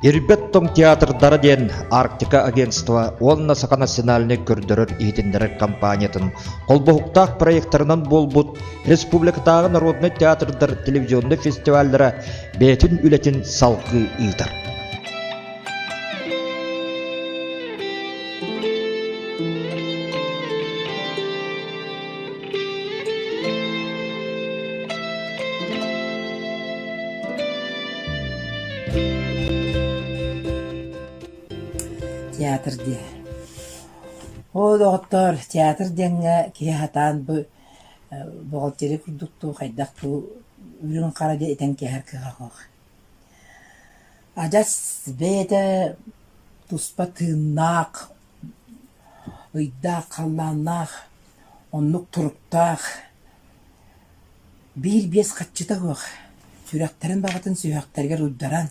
Ирбэт тоҥ театрдара диэн Арктика агентство уонна Саха национальнай көрдөрөр-иһитиннэрэр компаниятын холбоһуктаах проектарынан буолбут республикатааҕы народнай театрдар телевизионнай фестиваллара бэйэтин үлэтин салгыы ыытар. Театр диэ. Оо, доҕоттоор, театр диэҥҥэ киһи сатаан бу бухгалтерия курдук дуу, хайдах дуу үрүҥ хара диэн этэн кээһэр кыаҕа суох. Адьас бэйэтэ туспа тыыннаах, ыйдаах, халлааннаах, оннук туруктаах Биир-биэс хаччыта суох, сүрэхтэрин баҕатын сүһүөхтэригэр уйдаран,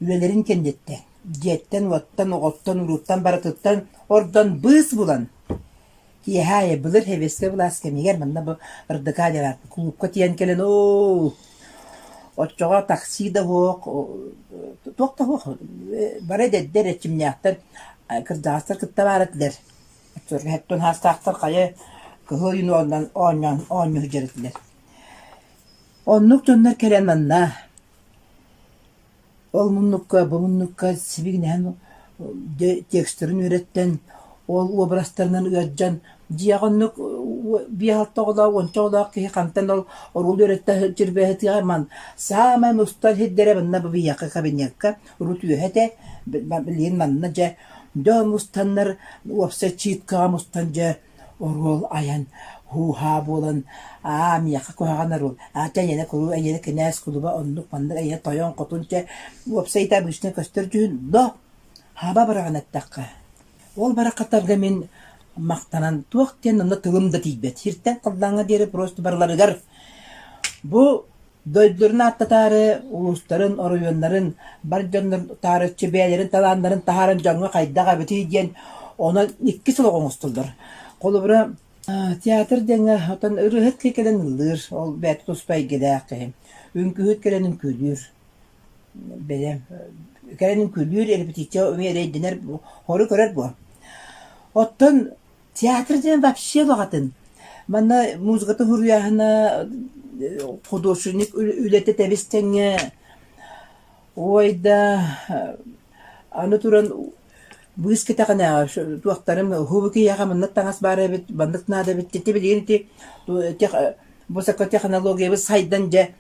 үлэлэрин кэнниттэн, дьиэттэн-уоттан, оҕоттон-уруултан барытыттан ордон быыс булан, киэһэ аайы былыр сэбиэскэй былаас кэмигэр манна бу РДК диэн ааттыыр кулуупка тиийэн кэлэн оо, оччоҕо такси да суох, туох да суох, бары эдэрдэр, эрчимнээхтэр, кырдьаҕастар кытта баар этилэр Оччолорго хаастаахтар хайа кыһыл юнуонунан оонньоон оонньуу сылдьар этилэр. Оннук дьоннор кэлэн манна ол муннукка, бу муннукка сибигинэһэн текстэрин үөрэттэн, ол уобарастарынан ыалдьан, дьиэҕэ оннук биэс-алта оҕолоох, уонча оҕолоох киһи хантан ол оруол үөрэттэ сылдьар ман саамай мустар сирдэрэ манна бу биһиэхэ кабинекка урут үөһэ этэ, билигин манна дьэ Дьон мустаннар уопсай читкаҕа мустан дьэ оруол айан һуу-һаа буолан аа миэхэ куһаҕан оруол аа чэ эйиэнэ кулу эйиэнэ кинээс кулуба оннук маннык эйиэнэ тойон хотун чэ уопсай ити обычно көстөр дьүһүн но хаба быраҕан эттэххэ ол бараххаттарга мин махтанан туох диэн онно тылым да тиийбэт сиртэн халлааҥҥа диэри просто барыларыгар бу Дойдуларын ааттатаары, улуустарын, оройуоннарын, бар дьоннорун таарыччы бэйэлэрин талааннарын таһааран дьоҥҥо хайдах эбитий диэн онон икки сыл оҥостоллор. Холобура, театр диэҥҥэ оттон ырыаһыт киһи кэлэн ыллыыр, ол бэйэтэ туспа эйгэлээх киһи. Үҥкүүһүт кэлэн үҥкүүлүүр. Бэйэ кэлэн үҥкүүлүүр, репетиция эмиэ эрэйдэнэр, хору көрөр буо. Оттон Театр диэн вообще баҕатын. Манна музыката суруйааһына, художник үлэтэ тэбис тэҥҥэ ой да аны туран быыс кэтэҕинээҕи туохтарым уһугу киһиэхэ маннык таҥас баар эбит, маннык наада эбит ити билигин ити высокотехнологиябыт сайдан дьэ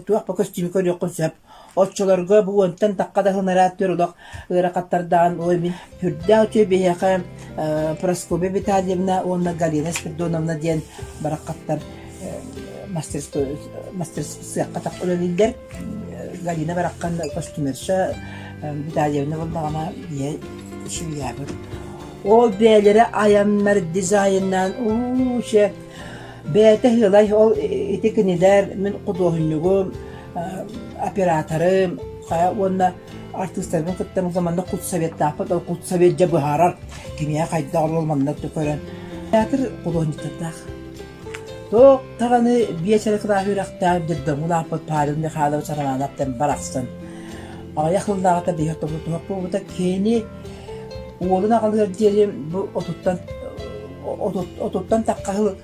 туох ба көстүүмү көрүөххүн сөп. Оччолорго бу уонтан тахха да ынараат түөр олох ыарахаттардаан ой мин сүрдээх үчүгэй биһиэхэ Прасковья Витальевна уонна Галина Спиридоновна диэн бараххаттар мастерсыахха тах үлэлииллэр. Галина бараххан костюмерша Витальевна буоллаҕына ийэ швеябыт. Ол бэйэлэрэ айаннар дизайннаан уу чэ Бэйэтэ ыһыылай ол ити кинилэр мин худуоһунньугум, операторым хайа уонна артыыстарбын кытта манна худсоветтаахпыт, ол худсовет дьэ быһаарар кимиэхэ хайдах оруол манна көрөн. Театр худуоһунньуктардаах. Туох даҕаны биэс эрэ кылаас үөрэхтээх детдомҥа улааппыт Павел Михайлович Романов диэн барахсан аҕыйах сыллааҕыта биһиги тобутуһах буолбута. Кини уолун аҕалыар диэри бу отуттан отуттан тахха сыл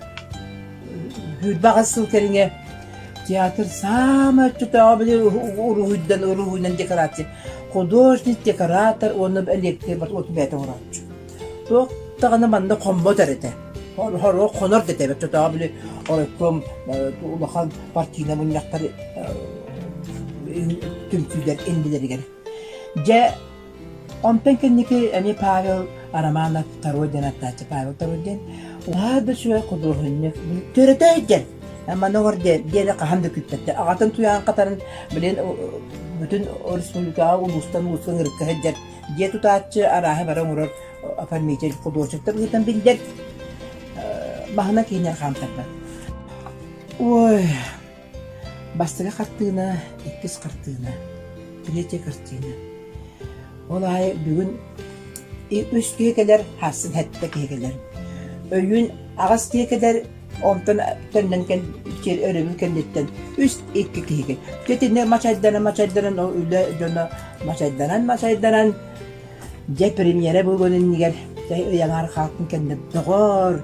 28 сыл кэриҥэ театр саамай оччотооҕу били уруһуйдан уруһуйунан декорация художник декоратор уонна электр оту бэйэтэ оҥорооччу туох даҕаны манна хоммот эрэ этэ хоруок хонор да этэ оччотооҕу били оройком улахан партийнай мунньахтар түмсүүлэр иннилэригэр дьэ Онтон кэнники эмиэ Павел Романов Второй диэн аттааччы Павел Второй диэн уһаа да үчүгэй худуоһунньук төрөтө диэн маны оҥор диэн диэни хаһан да күүппэттэр. Аҕатын туйаҕын хатарын билин бүтүн республикаҕа улуустан улууска ыҥырыкка сылдьар дьиэ тутааччы арааһы бары оҥорор оформитель художниктар быһыытынан биллэр маһынан кииннэр хаамтарбат. Ой Бастакы хартыына, иккис хартыына, третья картина. Ол аайы бүгүн үс киһи кэлэр, сарсын сэттэ киһи кэлэр. Өйүүн аҕыс киһи кэлэр, Онтон төннөн кэл өрөбүл кэнниттэн үс икки киһигэ. Итиннэ мачайданан мачайданан ол үлэ дьоно мачайданан мачайданан дьэ премьера буолуон иннигэр дьэ ый аҥаар хаалтын кэннэ доҕоор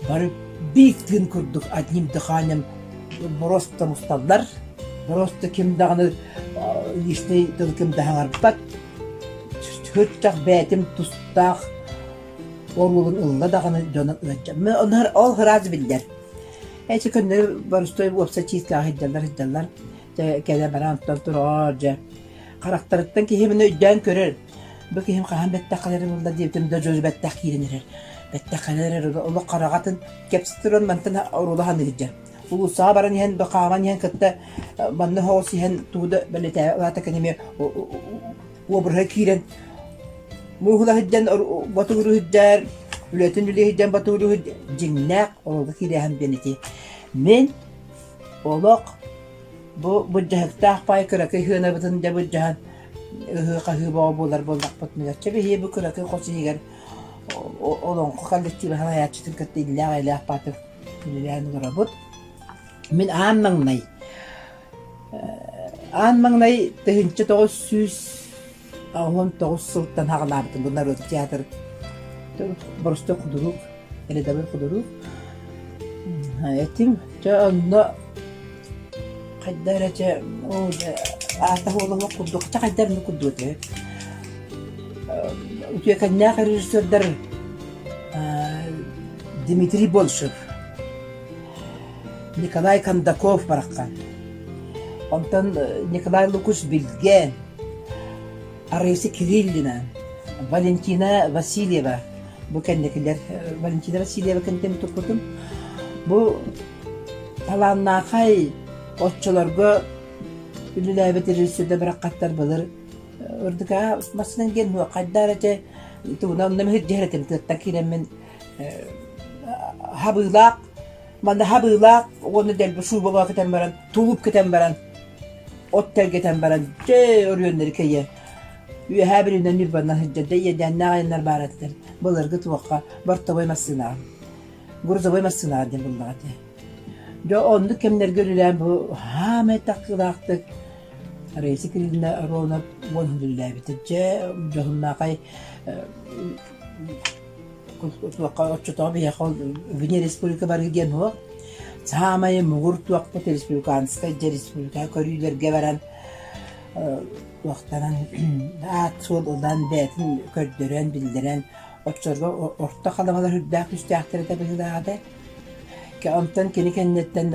бары биир тыын курдук одним дыханием просто мусталлар просто ким даҕаны личный тыл ким да хаҥарбат сүрдэх бэйэтин тустаах оруолун ылла даҕаны дьоно ыалдьар. Ол ыраас биллэр. Эти көннөрү боростуой уопсай чыыстаах сылдьаллар сылдьаллар. Дьэ кэлэ баран оттон туроор дьэ. Харахтарыттан киһи мин өйдөөн көрөр. Бу киһим хаһан бэттэх кэлэрин булла диэбитим да дьону бэттэх киирэн эрэр. Бэттэх кэлэр эрэр олох хараҕатын кэпсэтэ туран мантан оруола саныыр дьэ. Улуусаҕа баран иһэн хааман иһэн кытта манна соҕус иһэн тугу да бэлиэтээбэт аата кини эмиэ уобураһа киирэн мууһула сылдьан ботугуруу сылдьар, үлэтин үлэ сылдьан ботугуруу сылдьар дьиҥнээх олоҕу киирээһин диэн ити. Мин олох бу былдьаһыктаах паай кыракый сыанабытын дьэ былдьаһан ыһыы-хаһыы бөҕө буолар буоллахпытына, чэ биһиги бу кыракый хос иһигэр олоҥхо коллектива салайааччытын кытта иллээх-эйэлээх баатыр үлэлээн олоробут. Мин аан маҥнай Аан маҥнай 1989 сылтан саҕалаабытым бу норуот театр боростуой худурук, рядовой худурук. Этим чэ онно хайда эрэ чэ оо дьэ аата суола курдук чэ хайда эрэ курдук этэ. Үтүөкэннээх режиссердар Дмитрий Большев Николай Кондаков бараххан. Онтон Николай Лукич Билгэ, Раиса Кириллина, Валентина Васильева бу кэнникилэр Валентина Васильева кэнниттэн туппутум. Бу талааннаахай оччолорго үлэлээбит режиссердэр бараххаттар былыр ырдыка массынан диэн хайдаар этэ тугунан онно миһирдиһэр этим тыаттан киирэммин хабыылаах Манна хабыылаах уонна дэлби шубалаа кэтэн баран, тулуп кэтэн баран, от тэлгэтэн баран, дьэ өрүөннэри кэйэ. Үөһээ Бүлүүнэн Ньурбанан сылдьар дьэ иэдээннээх айаннар баар этилэр. Былыргы туохха бортовой массыынаҕа, грузовой массыынаҕа диэн буллаҕа этэ. Дьэ оннук кэмнэргэ үлэлээн бу хаамай таккыылаахтык Раиса Кирилловна Аронов уон сыл үлэлээбитэ. Дьэ дьоһуннаахай Туохха оччотооҕу биһиэхэ ол вне республика барыы диэн суох. Саамай муҥур туохпут республиканскай дьэ республика көрүүлэргэ баран туохтанан аат-суол ылан бэйэтин көрдөрөн биллэрэн оччолорго орто халымалар үрдээх түстээхтэр этэ быһыылаах этэ. Онтон кини кэнниттэн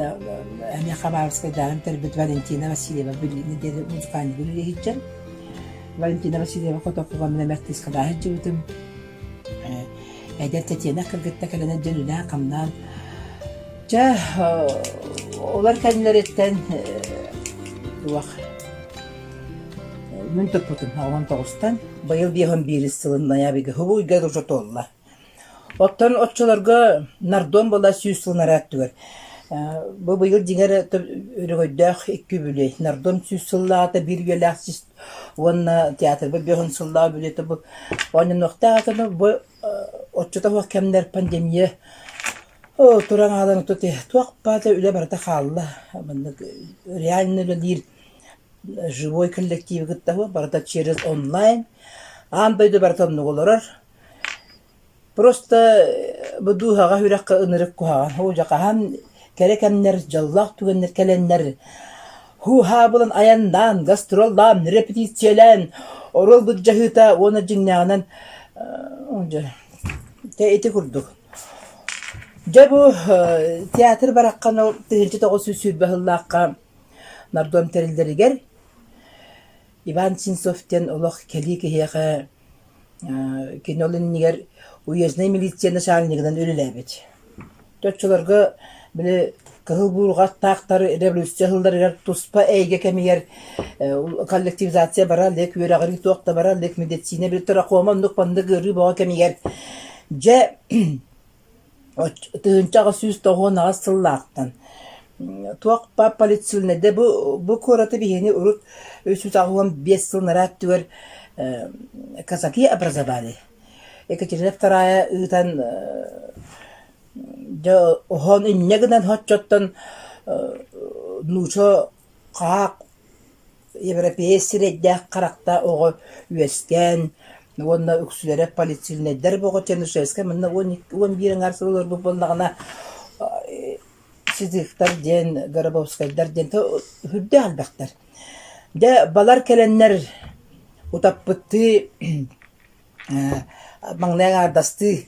эмиэ Хабаровскайдааҕын бүтэрбит Валентина Васильева билиҥҥи диэри музыкальнай үлэһитчэн. Валентина Васильева Хотокуга мин эмиэ артыыскалаах сылдьыбытым. Эдэр тэтиэнэх кыргытта кэлэн дьон үлээн-хамнаан чэ олор кэннилэриттэн туох мин туппутум 19-тан быйыл 51 сылын ноябрьга хубуйга уже туолла. Оттон оччолорго нардом была сүүс сыл нараа өттүгэр бу быйыл дьиҥэр өрөгөйдөөх икки үбүлүөй нардом сүүс сыллааҕыта биир үйэлээх Уонна театрга биэс сыллаах билиэтэ бу оонньонуохтаах этэ бу оччото суох кэмнэр пандемия туран хаалан туох баата үлэ барыта хаалла. Маннык реально үлэлиир живой коллективы кытта барыта через онлайн. Аан дойду барыта оннук олорор. Просто бу дууһаҕа сүрэххэ ынырык куһаҕан оо дьэ хаһан кэрэ кэмнэр, дьоллоох түгэннэр кэлэннэр һуу-һаа булан айаннаан, гастроллаан, репетициялээн, оруол былдьаһыыта уонна дьиҥнээҕинэн дьэ дьэ ити курдук. Дьэ бу театр бараххан ол 1920 сыллаахха нардом тэриллэригэр Иван Синцов диэн олох кэлии киһиэхэ Кини ол иннигэр уезднай милиция начальнигынан үлэлээбит. Оччолорго били кыһыл буурҕаттаахтар революция сылларыгар туспа эйгэ кэмигэр коллективизация бара илик, үөрэҕирии туох да бара илик, медицина били трахома оннук-маннык ыарыы бөҕө кэмигэр дьэ 1898 сыллаахтан туох политсильнайда бу бу куораты биһиги урут 385 сыл нараа өттүгэр казаки образовали. Екатерина Вторая ыытан. Дьэ оһон инньэ гынан соччоттон нуучча хаах европеец сирэйдээх харахтаах оҕо үөскээн уонна үксүлэрэ политсильнайдар бөҕө Чернышевскай манна 11 аҥаар сыл олорбут буоллаҕына Сизыхтар диэн, Горобовскайдар диэн сүрдээх элбэхтэр. Дьэ балар кэлэннэр утаппыттыы маҥнай аҥаардастыы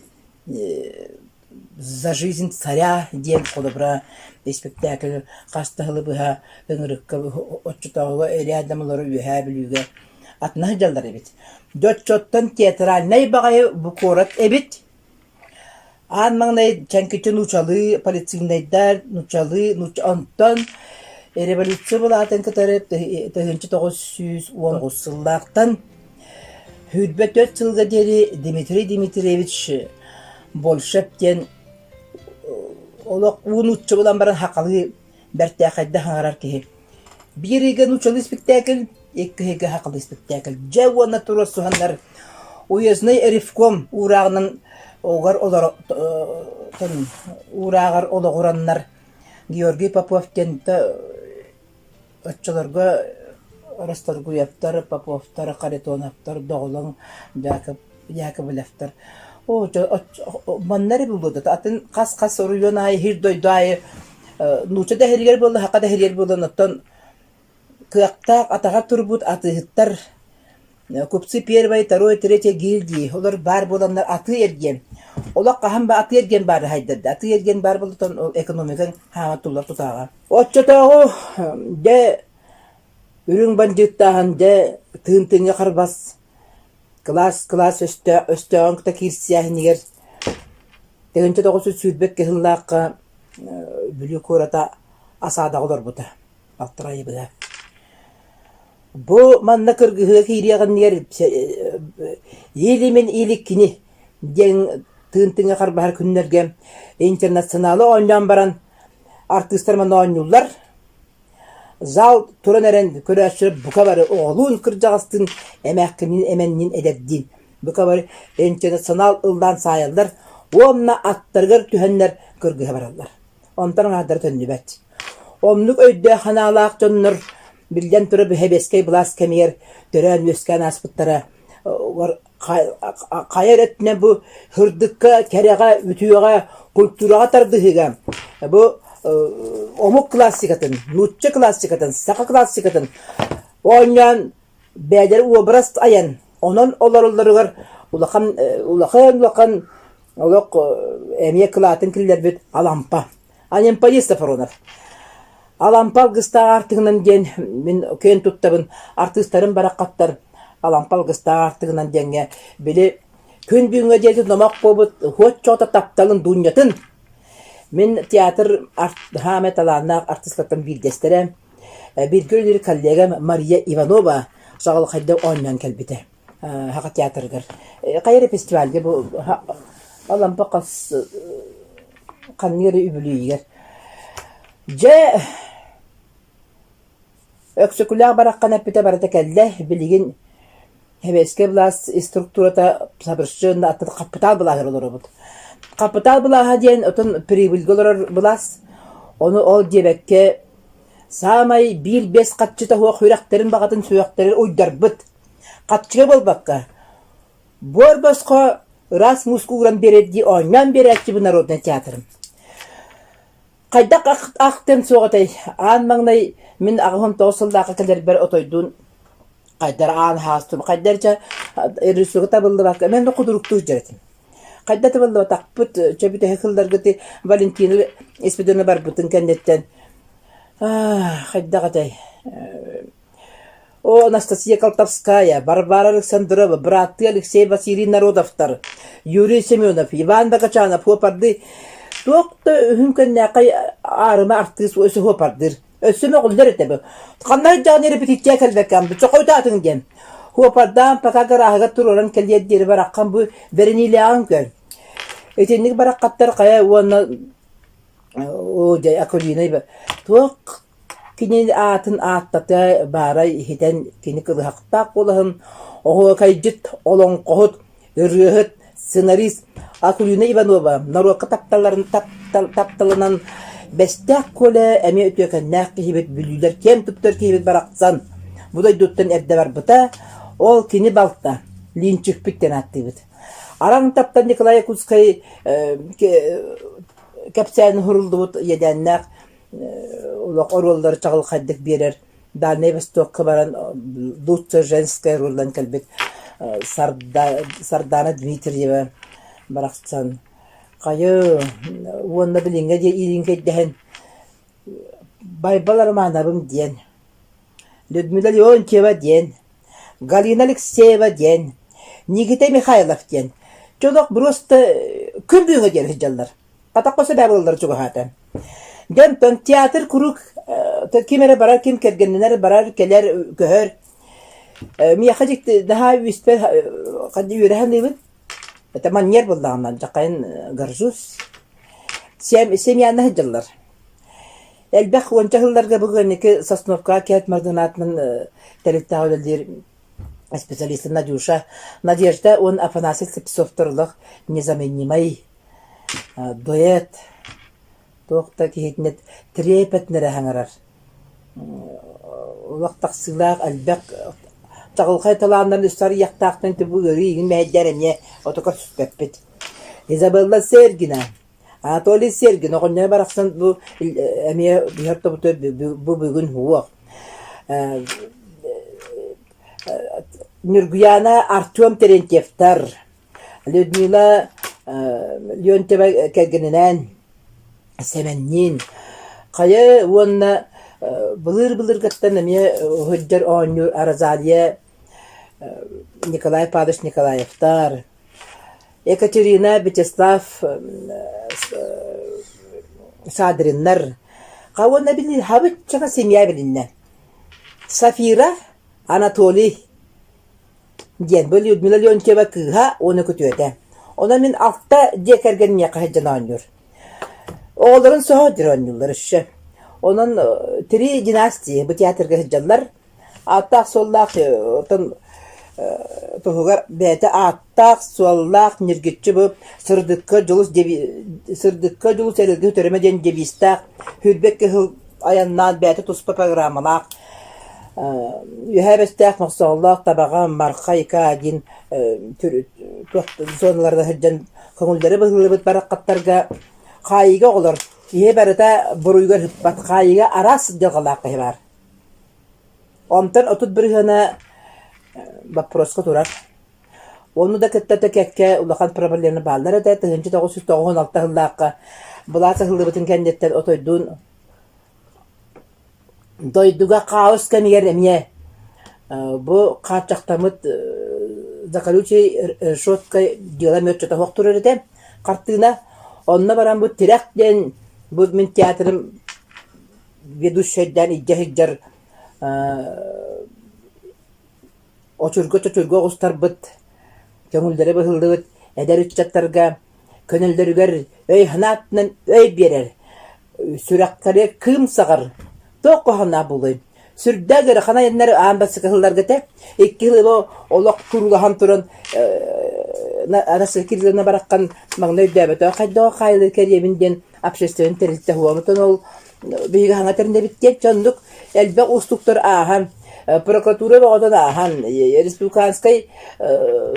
«За жизнь царя» диэн холобура испэктээкил хас да сылы быһа ыҥырыкка оччотооҕуга рядом олорор Үөһээ Бүлүүгэ атына сылдьаллар эбит. Дьэ оччоттон театральнай баҕайы бу куорат эбит. Аан маҥнай чэҥкиччи нууччалыы полицейнайдар, нууччалыы, онтон революция былаатын кытары 1919 сыллаахтан 24 сылга диэри Дмитрий Дмитриевич Большев диэн олох уу нуучча буолан баран сахалыы бэртээхэйдик саҥарар киһи. Биир ыйга нууччалыы испиктээкил, икки ыйга сахалыы испиктээкил. Дьэ уонна туруорсуһаннар уездный ревком уурааҕынан угар олоро уурааҕар олоҕураннар Георгий Попов диэн оччолорго Расторгуевтар, Поповтар, Харитоновтар, Доҕолоҥ, Яковлевтар манна эрэ буолуо да атын хас-хас оройуон аайы сир дойду аайы нуучча да иһэригэр буолла, саха да иһэригэр буолла оттон кыахтаах атаҕар турбут атыыһыттар купцы первой, второй, третьей гильдии олор баар буоланнар атыы-эргиэн олох хаһан ба атыы-эргиэн баары хайдарда атыы-эргиэн баар буолтон ол экономикаҥ хаама туллар тутааҕа. Оччотооҕу дьэ үрүҥ бандьыыттааһын дьэ тыын тыыҥҥа харбас кылаас-кылаас өстөөҕүн кытта киирсээһинигэр 1922 сыллаахха Бүлүү куората осадаҕа олорбута алтан айы быһа. Бу манна кыргыһыыга киириэҕиннигэр или мин или кини диэн тыын тыҥа харбаһар күннэргэ интернационалы оонньоон баран артыыстар манна оонньууллар Зал туран эрэн көрөөччүлэр бука бары оҕолуун кырдьаҕастыын, эмээххинниин эмэнниин эдэрдиин бука бары интернационал ыллаан саайаллар уонна аттарыгар түһэннэр кыргыһа бараллар. Онтон аҥаардара төннүбэт. Оннук өйдөөх-санаалаах дьоннор биллэн турар сэбиэскэй былаас кэмигэр төрөөн-үөскээн ааспыттара хайа эрэ өттүнэн бу сырдыкка, кэрэҕэ, үтүөҕэ, культураҕа тардыһыыга бу омук классикатын, нуучча классикатын, саха классикатын оонньоон бэйэлэрэ уобарас айан, онон олороллоругар улахан улахан улахан олох эмиэ кылаатын киллэрбит Алампа. Анемподист Софронов. Алампа алгыстаах аартыгынан диэн мин күөн туттабын артыыстарым бараххаттар Алампа алгыстаах аартыгынан диэҥҥэ били күн бүгүҥҥэ диэри номох буолбут уот чоото тапталын дуунньатын мин театр хаамай талааннаах артыыстартан биирдэстэрэ бииргэ үлэлиир коллегам Мария Иванова саҕалхайда оонньоон кэлбитэ Саха театрыгар. Хайа эрэ фестивальга бу Алампа хас ханнык эрэ үбүлүөйүгэр. Дьэ, Өксөкүлээх бараххан эппитэ барыта кэллэ. Билигин сэбиэскэй былаас структурата совершенно атын хаппытаал былааһыгар олоробут. Хаппытаал былааһа диэн отон прибыльгэ олорор былаас. Ону ол диэбэккэ саамай биир-биэс хаччыта суох сүрэхтэрин баҕатын сүрэхтэрин уйдарбыт. Хаччыга буолбакка, буор босхо ыраас мууска ууран биэрэрдии оонньоон биэрээччи бу народнай театрым. Хайдах ахтыам суох этэй, аан маҥнай мин 89 сыллаахха кэлэрбэр отойдуун хайдар аан хаастым, хайдар чэ режиссерга табыллыбакка мен да худуруктуу сылдьар этим. Хайда табыллыбатахпыт, чэ бүтэһик сылларга Валентина Испидоновна барбытын кэнниттэн хайдах этэй О, Анастасия Колтовская, Варвара Александрова, бырааттыы Алексей Василий Народовтар, Юрий Семенов, Иван Бакачанов хуопардыы туох да үһүн кэннээхэй аарыма артыыс өссө хуопардыыр. Өссө мөҕүллэр этэ бу. Ханна сылдьаҕын репетиция кэлбэккэм, чохойдоотуҥ диэн. Хуопардаан пока гарааһыгар туруоран кэлиэр диэри бараххан бу бэриниилээҕин көр. Итинник бараххаттар хайа уонна оо дьэ Акулина туох Кини аатын ааттата баарай иһитэн кини кылыһахтаах куолаһын оһуокайдьыт, олоҥхоһут, ырыаһыт, Сценарист Акулина Иванова норуокка тапталларын тапталынан Бэстээх Коля эмиэ үтүөкэннээх киһибит, бүлүүлэр киэн туттар киһибит барахсан бу дойдуттан эрдэ барбыта. Ол кини балта Лиинчикпит диэн ааттыыбыт. Араҥ таптан Николай Якутскай кэпсээн уһуруллубут иэдээннээх олох оруоллары чаҕылхайдык биэрэр Дальнай Востокка баран лучшая женская ролунан кэлбит Сардана Дмитриева барахсан хайы уонна билиҥҥэ диэри иилиҥкэйдэһэн Байбал Романовым диэн, Людмила Леонтьева диэн, Галина Алексеева диэн, Никита Михайлов диэн дьолох просто күн бүгүҥҥэ диэри сылдьаллар. Атахха сөбө буолаллара чугаһаата. Дьэ онтон театр куруук ким эрэ барар, ким кэргэннэнэр, барар, кэлэр, көһөр. Миэхэ дьикти наһаа үспэр ханна үөрэ саныыбын. Это маньер буоллаҕына, дьахайын горжусь. Семьяны сылдьаллар. Элбэх уонча сылларга бу кэнники Сосновкаҕа Кэт Мардынаатынан тэрилтэҕэ үлэлиир специалист Надюша, Надежда уонна Афанасий Слепцовтар олох незаменимай дуэт туох да киһитинэ трепетно эрэ саҥарар олох тахсыылаах элбэх чаҕылхай талааннарын үс арыйыахтаахтан бу ыарыы игин мэһэйдээр эмиэ ото көрсүспэппит. Изабелла Сергина, Анатолий Сергин оҕонньоро барахсан бу эмиэ биһэр тобутугар бу бүгүн уох. Ньургуйаана Артем Терентьевтар, Людмила Леонтьева кэргэнинээн Сэмэнниин хайа уонна былыыр-былыргыттан эмиэ сылдьар оонньуур Розалия Николай Павлович Николаевтар, Екатерина Вячеслав Садриннар уонна били хабыччака семья билиннэ. Сафира Анатолий диэн бу Людмила Леонтьева кыыһа уонна күтүөтэ. Онон мин алта дьиэ кэргэн миэхэ сылдьан оонньуур. Оҕолорун соһо диэн оонньууллар өссө. Онон три династии бу театрга сылдьаллар. Ааттаах-суоллаах оттон туһугар бэйэтэ ааттаах-суоллаах ньиргиччи бу сырдыкка дьулус сырдыкка дьулус эрэлгэ үтөрөмө диэн девизтээх сүүрбэккэ сыл айаннаан бэйэтэ туспа программалаах Үөһээ Бэстээх, Мохсоҕоллоох, Табаҕа, Марха, Ика диэн туох зоналарга сылдьан көҥүллэрэ быһыллыбыт бараххаттарга хаайыыга оҕолор киһи барыта буруйугар ыппат хаайыыга араас дьылҕалаах киһи баар. Онтон 30 бырыһыана боппуруоска турар. Ону да кытта кэккэ улахан проблема бааллар этэ. 1996 сыллаахха былаас ыһыллыбытын кэнниттэн отойдуун Дойдуга хаос кэмигэр эмиэ бу хааччахтаммыт за колючей решеткой дьыала мүөччүтэ суох турар этэ хартыына. Онно баран бу Тирэх диэн бу мин театрым ведущайдаан илдьэ сылдьар Очурга-чочурга оҕустарбыт, көҥүллэрэ быһыллыбыт эдэр ыччаттарга көнөллөрүгэр өй-санаатынан өй биэрэр, сүрэхтэри кыым саҕар туох куһаҕаннаах буолуой? Сүрдээх ыарахан айаннар аан бастакы сылларга этэ. Икки сыл олох туруулаһан туран Анастасия Кирилловна бараххан маҥнай өйдөөбөтөх хайдах хаайылыы кэриэбин диэн общественнай тэрилтэ уонутун ол биһиги хаҥа тэринэбит диэн дьоннук элбэх уустуктар ааһан прокуратура бөҕөтөн ааһан республиканскай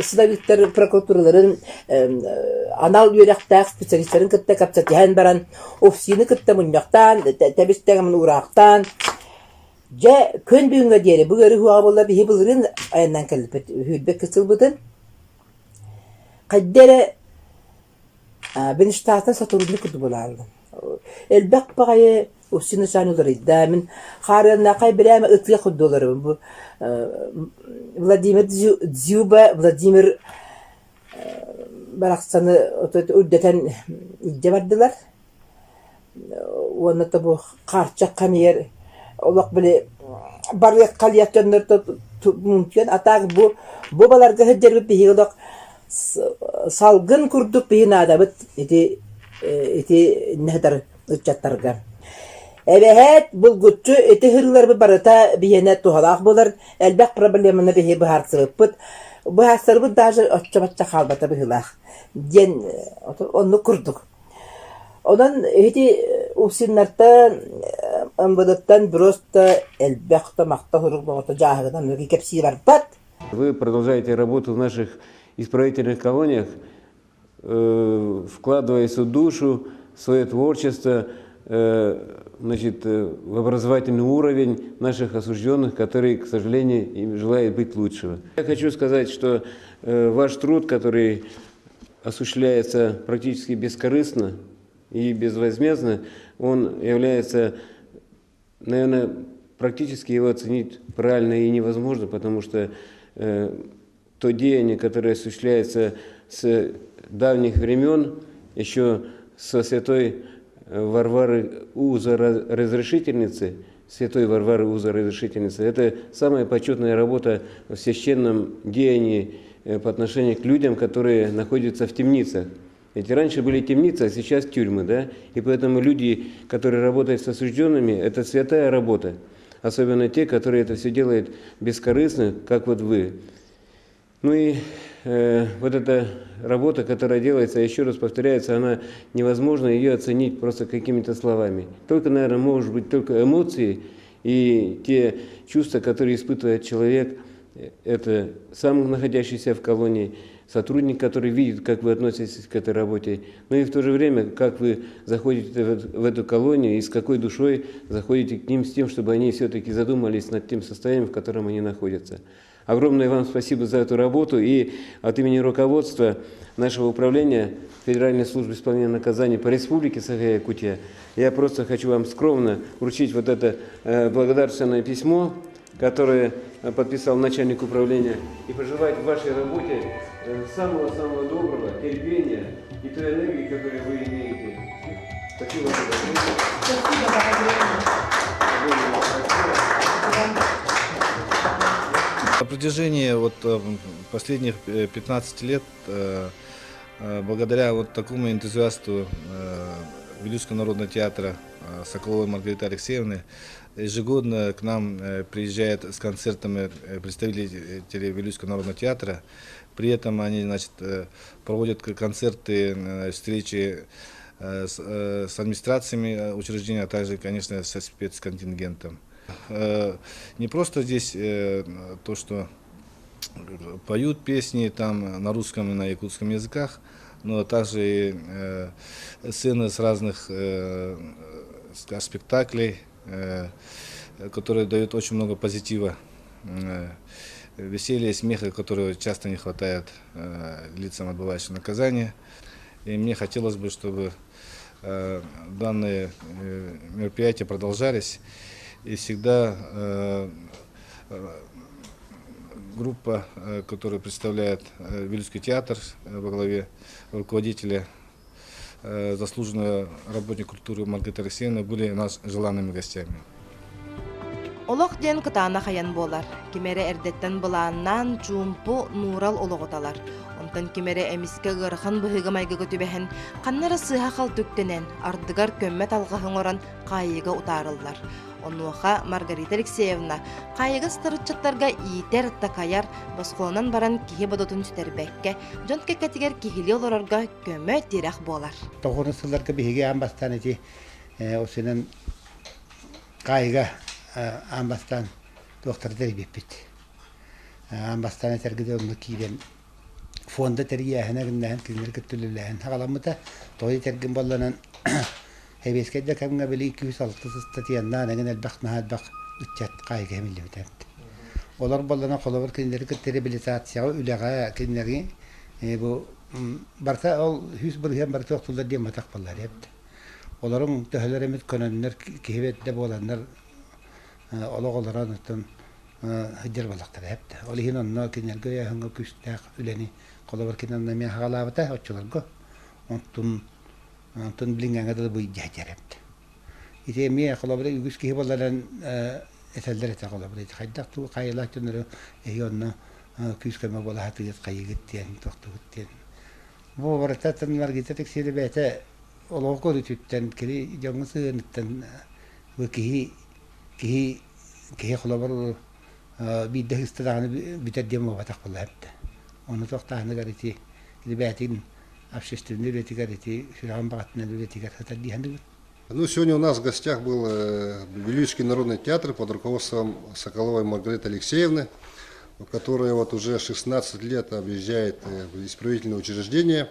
силовиктар прокуратураларын анал үөрэхтээх специалистарын кытта кэпсэтиһэн баран УФСИны кытта мунньахтаан тэбис-тэҥ уураахтаан дьэ күн бүгүҥҥэ диэри бу ыарыы уһуоҕа буолла биһи былырыын айаннаан кэлбиппит сүүрбэккэ сылбытын хайда эрэ Бенштата сотрудник курдук буолааллым. Элбэх баҕайы Устин Исаан уларыйда. Мин хаарыаннаахай бирээмэ ытыах курдук олоробун. Бу Владимир Дзюба Владимир барахсаны үрдэтэн илдьэ бардылар. Уонна то бу хаарчах хамыйар олох били барыах халыйах дьоннор мунтуйан а так бу бу баларга сылдьарбыт биһиги олох салгын курдук биһи наадабыт ити ити нэһитэр ыччаттарга. Эбэһээт булгуччу ити сырыыларбыт барыта биһиэнэ туһалаах буолар, элбэх проблеманы биһи быһаарсыбыппыт. Быһаастарбыт даже оччо-бачча хаалбата быһыылаах диэн оннук курдук. Онон ити Упсиннартан, МВД-тан просто элбэх да махта сурук бөҕөтө дьааһыгынан кэпсии барбат. Вы продолжаете работу в наших исправительных колониях, вкладывая свою душу, свое творчество, значит, в образовательный уровень наших осужденных, которые, к сожалению, им желают быть лучшего. Я хочу сказать, что ваш труд, который осуществляется практически бескорыстно и безвозмездно, он является, наверное, практически его оценить правильно и невозможно, потому что то деяние, которое осуществляется с давних времен, еще со святой Варвары Уза-Разрешительницы, святой Варвары Уза-Разрешительницы, это самая почетная работа в священном деянии по отношению к людям, которые находятся в темницах. Ведь раньше были темницы, а сейчас тюрьмы, да? И поэтому люди, которые работают с осужденными, это святая работа. Особенно те, которые это все делают бескорыстно, как вот вы. Ну и вот эта работа, которая делается, еще раз повторяется, она невозможно ее оценить просто какими-то словами. Только, наверное, может быть, только эмоции и те чувства, которые испытывает человек, это сам находящийся в колонии, сотрудник, который видит, как вы относитесь к этой работе, но и в то же время, как вы заходите в эту колонию и с какой душой заходите к ним с тем, чтобы они все-таки задумались над тем состоянием, в котором они находятся. Огромное вам спасибо за эту работу и от имени руководства нашего управления Федеральной службы исполнения наказаний по Республике Саха-Якутия я просто хочу вам скромно вручить вот это благодарственное письмо, которое подписал начальник управления, и пожелать в вашей работе самого-самого доброго, терпения и той энергии, которую вы имеете. Спасибо вам большое. Спасибо огромное. На протяжении вот последних 15 лет, благодаря вот такому энтузиасту Вилюйского народного театра Соколовой Маргариты Алексеевны, ежегодно к нам приезжают с концертами представители Вилюйского народного театра. При этом они, значит, проводят концерты, встречи с администрациями учреждения, а также, конечно, со спецконтингентом. Не просто здесь то, что поют песни там на русском и на якутском языках, но также и сцены с разных спектаклей, которые дают очень много позитива, веселья и смеха, которого часто не хватает лицам, отбывающим наказание. И мне хотелось бы, чтобы данные мероприятия продолжались. И всегда группа, которая представляет Вилюйский театр во главе руководителя, заслуженного работника культуры Маргариты Алексеевны, были у нас желанными гостями. Олох диэн кытаанах айан буолар. Ким эрэ эрдэттэн былааннаан чуумпу нуурал олоҕу талар. Онтон ким эрэ эмискэ ыарахан быһыыга-майгыга түбэһэн, ханна эрэ сыыһа-халты үктэнэн, ардыгар көммөт алҕаһы оҥорон хаайыыга утаарыллар. Онуоха Маргарита Алексеевна хаайыга сытар ыччаттарга иитэр, такайар, босхолонон баран киһи бодотун сүтэрбэккэ, дьон кэккэтигэр киһилии олорорго көмө-тирэх буолар. Тоҕуһун сылларга биһиги аан бастаан ити осынан хаайыга аан бастаан туохтары тэрийбиппит. Аан бастаан этэргэ онно киирэн фонда тэрийээһинэ гыннаһын кинилэри кытта үлэлээһин саҕаламмыта. Тоҕо этэргин буолланан Сэбиэскэй да кэмҥэ били 206 ыстатыйаннаан эҥин элбэх наһаа элбэх ыччат хаайыга иһиллибитэ. Олор буоллана холобур кинилэри кытта реабилитацияҕа үлэҕэ кинилэри бу барыта ол 100% барыта охтуллар диэн матах буоллар эбит. Олоруҥ төһөлөр эмит көнөннөр киһи бэрдэ буоланнар олох олорон оттон сылдьар буоллахтара эбит. Ол иһин онно кинилэргэ өйөөһүҥҥэ күүстээх үлэни холобур кини онно эмиэ хаҕалаабыта оччолорго. Онтун Онтон билиҥҥээҥҥэ дылы бу илдьэ эбит. Ити эмиэ холобура үгүс киһи буолларан этэллэр этэ холобура ити хайдах туу хайылаах дьоннору эһиги онно күүс-көмө буола сатыыгыт хайыгыт диэн тохтугут диэн. Бу барыта Маргарита Алексеевна бэйэтэ олоҕу көрүүтүттэн кини дьоҥҥо сыһыаныттан бу киһи киһи киһи холобур биирдэ сыста даҕаны бүтэр диэн буолбатах буолла эбит. Ону тохтааһыныгар ити бэйэтин общественнай үлэтигэр ити сүрэҕин баҕатынан үлэтигэр сытар дии саныыбын. Ну, сегодня у нас в гостях был Вилюйский народный театр под руководством Соколовой Маргариты Алексеевны, которая вот уже 16 лет объезжает исправительные учреждения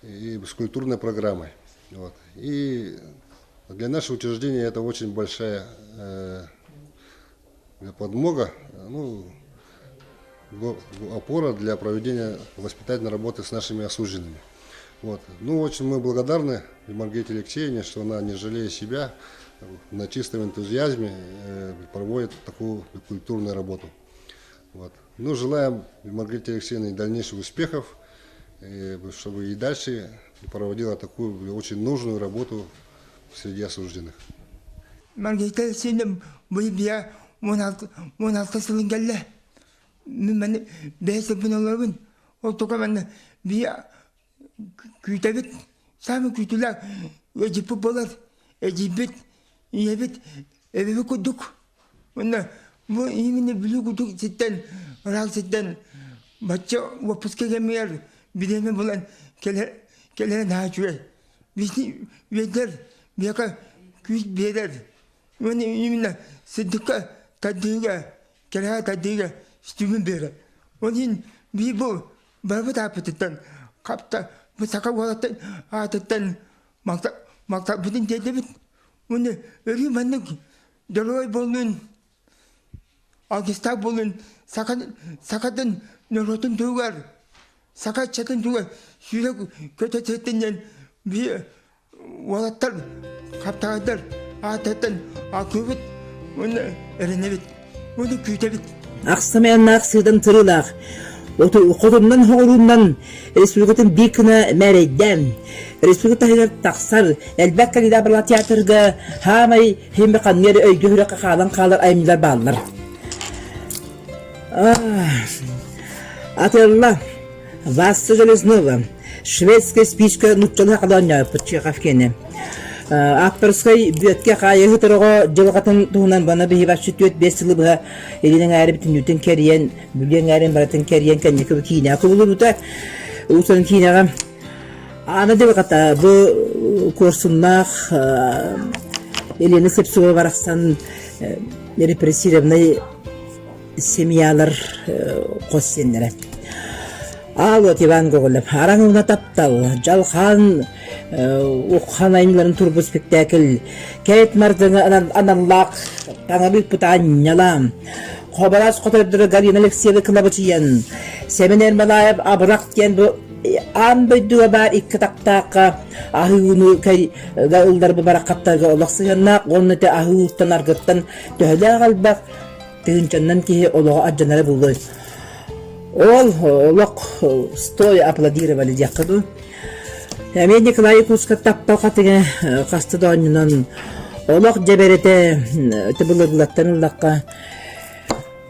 и с культурной программой. Вот. И для нашего учреждения это очень большая подмога, ну, опора для проведения воспитательной работы с нашими осужденными. Вот. Ну, очень мы благодарны Маргарите Алексеевне, что она, не жалея себя, на чистом энтузиазме проводит такую культурную работу. Вот. Ну, желаем Маргарите Алексеевне дальнейших успехов, чтобы и дальше проводила такую очень нужную работу среди осужденных. Маргарита Алексеевна бу бия 16 сылын кэллэ. Мин маны бэйэ сылбын олоробун. Ол тука манна бия күүтэбит. Саамай күүтүүлээх эдьиппит буолар. Эдьиийбит, ийэбит, эбэбит курдук. Уонна бу именно Бүлүү курдук сиртэн, ыраах сиртэн бачча уоппуска кэмигэр бириэмэ булан кэлэр кэлэрэ наһаа үчүгэй. Биһиги үөрдэр, биһиэхэ күүс биэрэр. Уонна именно сырдыкка тардыыга, кэрэҕэ тардыыга стимул биэрэр. Ол иһин биһи бу барыбыт ааппытыттан хапта бу саха уолаттан аатыттан махталбытын тиэрдэбит. Уонна өрүү маннык дьоруой буоллун, алгыстаах буоллун сахатын норуотун туһугар, саха ыччатын туһугар сүүрэ көтө сыттын диэн биһи уолаттар хаптаҕайдар аатыттан алгыыбыт уонна эрэнэбит уонна күүтэбит. Ахсым айаннаах сыыдам тырыылаах, хотуннан хоҕурууннан республикатын биир гына мээрэйдээн, республика таһыгар тахсар элбэх кандидат театрга хаамай химми ханнык эрэ өйгө сүрэххэ хаалан хаалар айымньылар бааллар. Атылла Васса Железнова шведская спичка нууччалыы халаанньаабыт Чехов киэнэ. Ааптарыскай бүөткэ хаайыһы тороҕо дьылҕатын туһунан бана биһибаччы 4-5 сылы быһа илин эҥээри бүтүннүүтүн кэрийэн, Бүлүү эҥээрин барытын кэрийэн кэнники киинэҕэ кубулуйбута. Уусуран киинэҕэ Ана дьылҕата бу куорсуннаах Елена Слепцова барахсан репрессированнай семьялар хос сиэннэрэ. Аал Иван Гоголев Араҥ таптал, Дьалхаан Уххан айымньыларын турбут спектакль Кэт Мардыҥа аналлаах таҥалыыппыт анньалаан Хоборос хотойдоро Галина Алексеева кылабычыйан Сэмэн Ермолаев Абырах диэн бу аан дойдуга баар икки тактаахха аһыыны ылларбы бараххаттарга олох сыһыаннаах уонна те аһыыттан аргыттан төһөлөөх элбэх тыһыынчаннан киһи олоҕо алдьанара буолуой. Ол олох стоя аплодировали диэххэ дуу. Эмиэ Николай Якутска таптал хатыҥа хаста да оонньонон олох дьэбэрэтэ былыргылаттан ыллахха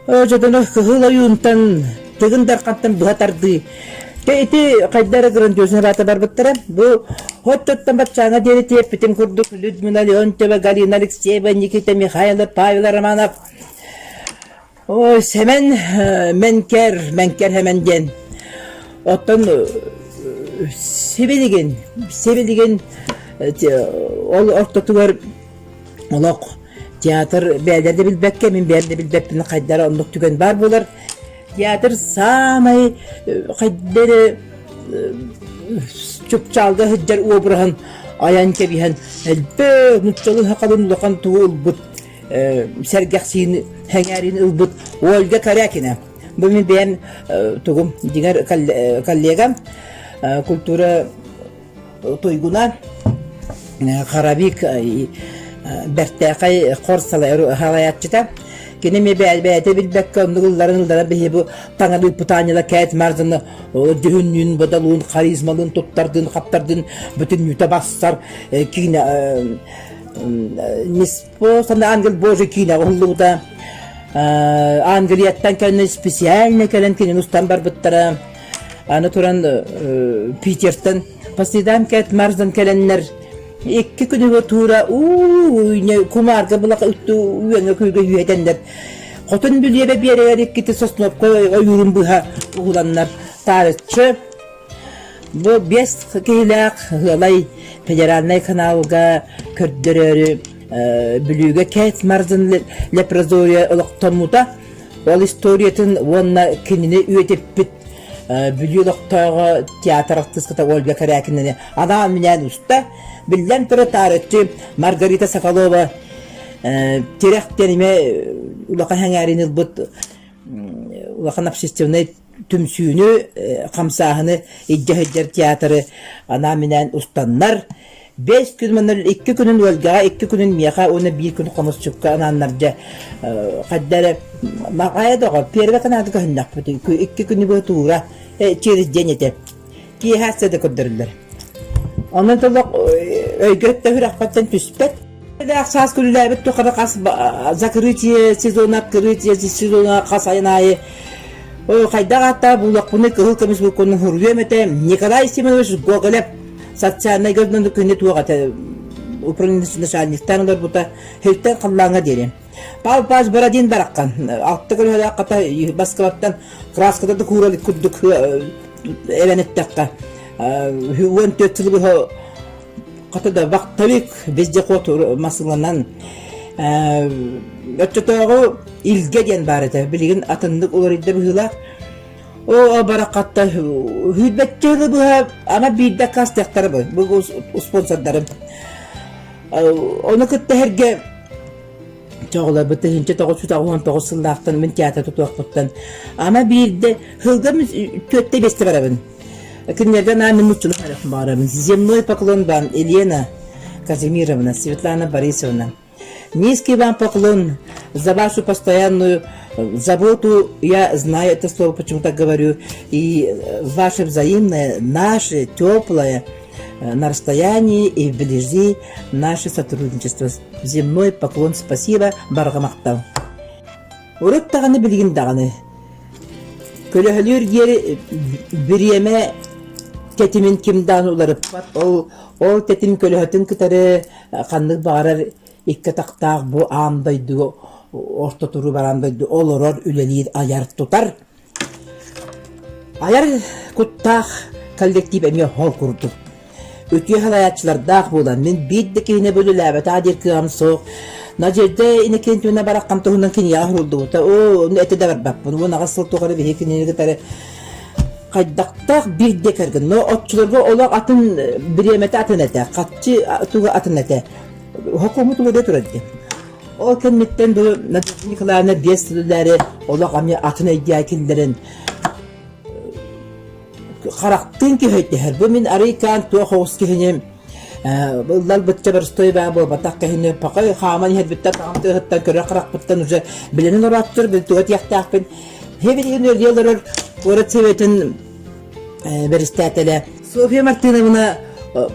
дьодоно кыһыл ойуунтан Тыгын Дархантан быһа тардыы Тэ ити хайда эрэ грандиозный баата барбыттара. Бу хоттоттон баччааҥа диэри тиэппитим курдук Людмила Леонтьева, Галина Алексеева, Никита Михайлов, Павел Романов Ой, Сэмэн Мэҥкэр, Мэҥкэр Сэмэн диэн. Оттон сибилигин, сибилигин ол ортотугар олох театр бэйэлэрэ да билбэккэ, мин бэйэм да билбэппин хайдара оннук түгэн баар буолар. Театр саамай хайда эрэ чупчаалга сылдьар обраһын айан кэбиһэн элбэх нууччалыы сахалын улахан тугу ылбыт сэргэхсиин сэҥээриин ылбыт Ольга Корякина. Бу мин бэйэм тугум дьиҥэр коллегам культура туйгуна Харавик бэртээхэй хор салайааччыта. Кини эмиэ бэйэтэ билбэккэ оннук ылларын ыллара биһи бу таҥалыыппыт аанньала Кэт Марданы дьүһүннүүн, бодолуун, харизмалыын туттардын, хаптардын бүтүннүүтэ бассар киинэ Неспосланный ангел Божий киинэҕэ уһуллубута. Англияттан кэлэн специально кэлэн кинини устан барбыттара. Аны туран Питертэн по следам Кэт Марсден кэлэннэр икки күнүгэ туура уу кумаарга былаха үттү үөҥэ күүгэ үөтэннэр. Хотун Бүлүөбэ биэрэгэр иккити Сосновка ойуурун быһа уһуланнар таарыччы бу биэс киһилээх Ыалай федеральнай каналга көрдөрөөрү Бүлүүгэ Кэт Марзин лепрозория олохтоммута. Ол историятын уонна кинини үйэтиппит Бүлүү олохтооҕо театр артыыската Ольга Корякинаны анаан-минээн уста. Биллэн турар, таарыччы Маргарита Соколова тирэх диэн эмиэ улахан сэҥээриини ылбыт улахан общественнай түмсүүнү, хамсааһыны илдьэ сылдьар театры анаан-минээн устаннар, Бэс күн манна икки күнүн Ольгаҕа, икки күнүн миэхэ уонна биир күн хомусчукка анааннар дьэ хайда эрэ хайа доҕор первый каналга көһүннэхпит икки күнү быһа туура через день этэ киэһэ сыада көрдөрүллэр онон толох өйгө сүрэхпэттэн түспэт саас күлүлээбит тухары хас закрытие сезона открытие сезона хас айын аайы хайдах ааттаах буллахпыны кыһыл көмүс буккуну суруйуом этэ Николай Семенович Гоголев социальнай граждан күнү туох этэ управление начальниктаан олорбута Хилтен халлааҥҥа диэри. Павел Павлович Бородин бараххан алта көлөһөлөөх хата Москваттан краската да куура илик курдук эбэн эттэххэ 14 сылы быһа хата да вахтовик вездеход массыыланан оччотооҕу Илгэ диэн баар этэ билигин атыннык уларыйда быһыылаах Оо, бараххатта сүүрбэччэ сылы быһа ама биирдэ аккаастыахтара бу бу спонсордарым. Ону кытта сэргэ чоҕуларбыт 1999 сыллаахтан мин театр тутуохпуттан ама биирдэ сылга мин түөртэ биэстэ барабын. Кинилэргэ анаан мин муччулук барабын. Земной поклон вам, Елена Казимировна, Светлана Борисовна. Низкий вам поклон за вашу постоянную заботу. Я знаю это слово, почему так говорю. И ваше взаимное, наше теплое на расстоянии и вблизи наше сотрудничество. Земной поклон спасибо, барҕа махтал. Урут даҕаны билигин даҕаны көлөһөлүүр диэри бириэмэ тэтимин ким даҕаны уларыппат. Ол, ол тэтим көлөһөтүн кытары Ханнык баҕарар икки атахтаах бу аан дойдуга орто туруу бараан дойду олорор, үлэлиир, айар-тутар. Айар куттаах коллектив эмиэ ол курдук. Үтүө салайааччылардаах буолан, мин биир да киһини бүлүлээбэтэх диир кыаҕым суох. Надежда Иннокентьевна бараххан туһунан кинигэҕэ уһуллубута. Оо, ону этэ да барбаппын. 18 сыл тухары биһиги кинини кытары хайдахтаах биирдэ кэргэн. Но оччолорго олох атын бириэмэтэ атын этэ, хаччы туга атын этэ. Хокуомут уларыйа турар дии. Ол кэнниттэн бу Надежда Николаевна биэс сыл үлээри олох эмиэ атын эйгэ киллэрэн харахтыын киһи Бу мин арыйкаан туох оҕус киһини ылларбычча боростуой баа буолбатах киһини пакай хааман иһэрбиттэн таҕам тыаһыттан көрөр харахпыттан уже билинэн орооччулар били туга тиэхтээхпин Билигин үлэлии олорор куорат советын бэрэстээтэлэ Софья Мартыновна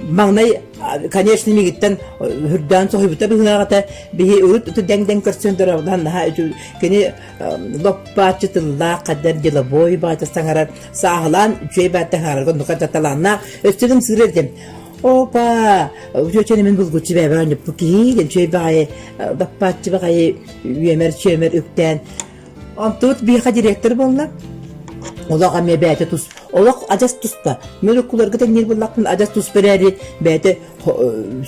маҥнай конечно мигиттэн үрдээн соһуйбута быһыылаах этэ биһи урут дэҥ-дэҥ көрсөн дорооболоһон наһаа кини лоппааччы тыллаах хаддар деловой баҕайыта саҥарар сааһылаан үчүгэй баҕайыта саҥарарга оннука талааннаах өссө ымсыырар этим опа үтүөчэни мин булгуччу бэйэбэр оонньоппут киһи диэн үчүгэй баҕайы лоппааччы баҕайы үөмэр-чүөмэр үктээн Онтубут биһиэхэ директор буолла. Олох эмиэ бэйэтэ тус олох адьас туспа. Мен уккуларга тэҥниир буоллахпын адьас туспа эрээри бэйэтэ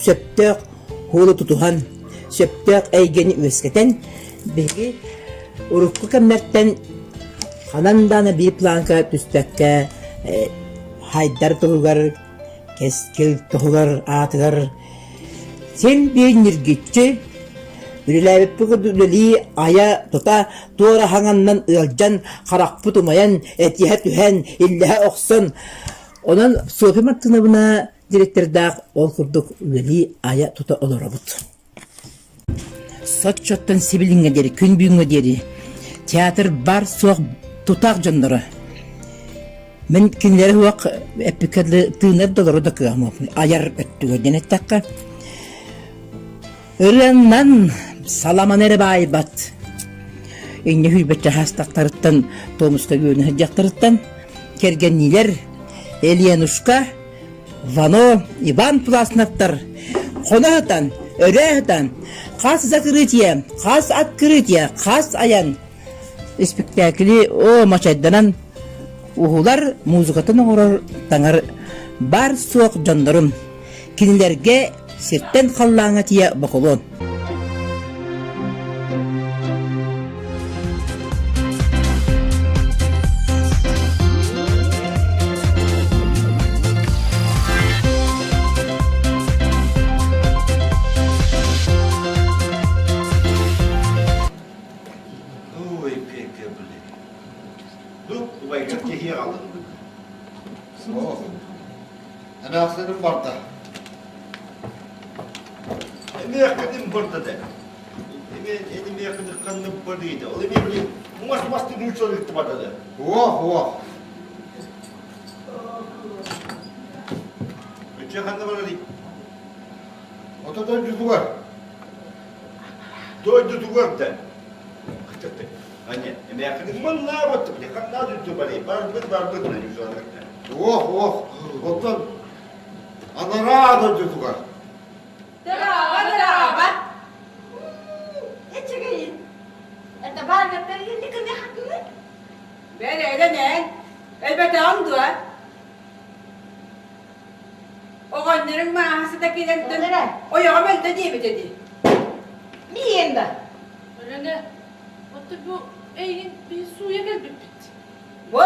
сөптөөх хуолу тутуһан, сөптөөх эйгэни үөскэтэн биһиги урукку кэмнэртэн ханан даҕаны биир планка түспэккэ хайдар туһугар Кэскил туһугар аатыгар син биир ньиргиччи үлэлээбиппит курдук үлэлии айа тута туора хаҥаннан ыалдьан харахпыт умайан этиһэ түһэн иллэһэ охсон онон Софья Мартыновна директордаах ол курдук үлэлии айа тута олоробут. Соччоттон сибилиҥҥэ диэри, күн бүгүҥҥэ диэри театр бар-суох тутаах дьонноро. Мин кинилэри суох эппиккэ дылы тыынар да олорор да кыаҕым айар өттүгэр диэн эттэххэ ырыаннан саламаны эрэ баайбат. Инньэ сүүрбэччэ хаастахтарыттан Томуска үөнэ сылдьахтарыттан кэргэнниилэр Еленушка Вано, Иван Пласновтар хоно сытан, өрөө сытан, хас закрытие, хас открытие, хас айан. Испиктээкили оо мачайданан уһулар, музыкатын оҥорор, таҥар баар-суох дьоннорун, кинилэргэ сиртэн халлааҥҥа тиийэ бокулуон. Ой, пекка, блин. Ну, убайгар киһи аҕалын. Эмээхсиним барда. Эмээхсиним барда да. Эмээхсиним ханнык бардыйда. Ол эмиэ били мас масты нууччалыы барда да. Уох, уох. Өчө ханна барарый? Ото дойдутугар. Дойдутугар да. Аня, эмээхсиним маннаабат, ханнаа дойду барый? Барбыт, барбыт, Уох, уох. Оттон анараа дойдутугар. Дорообо, дорообо. Эчэгэйин. Это бааргаттар инникини хатыны? Бэл элэн өлбөтөҕүҥ дуо? Оҕонньоруҥ мааһа сыта киирэнтэн ойоҕом өлдө диэбитэ дии. Миэн да. Өлөнө, оттон бу эйигин биһи сууйа кэлбиппит. Бу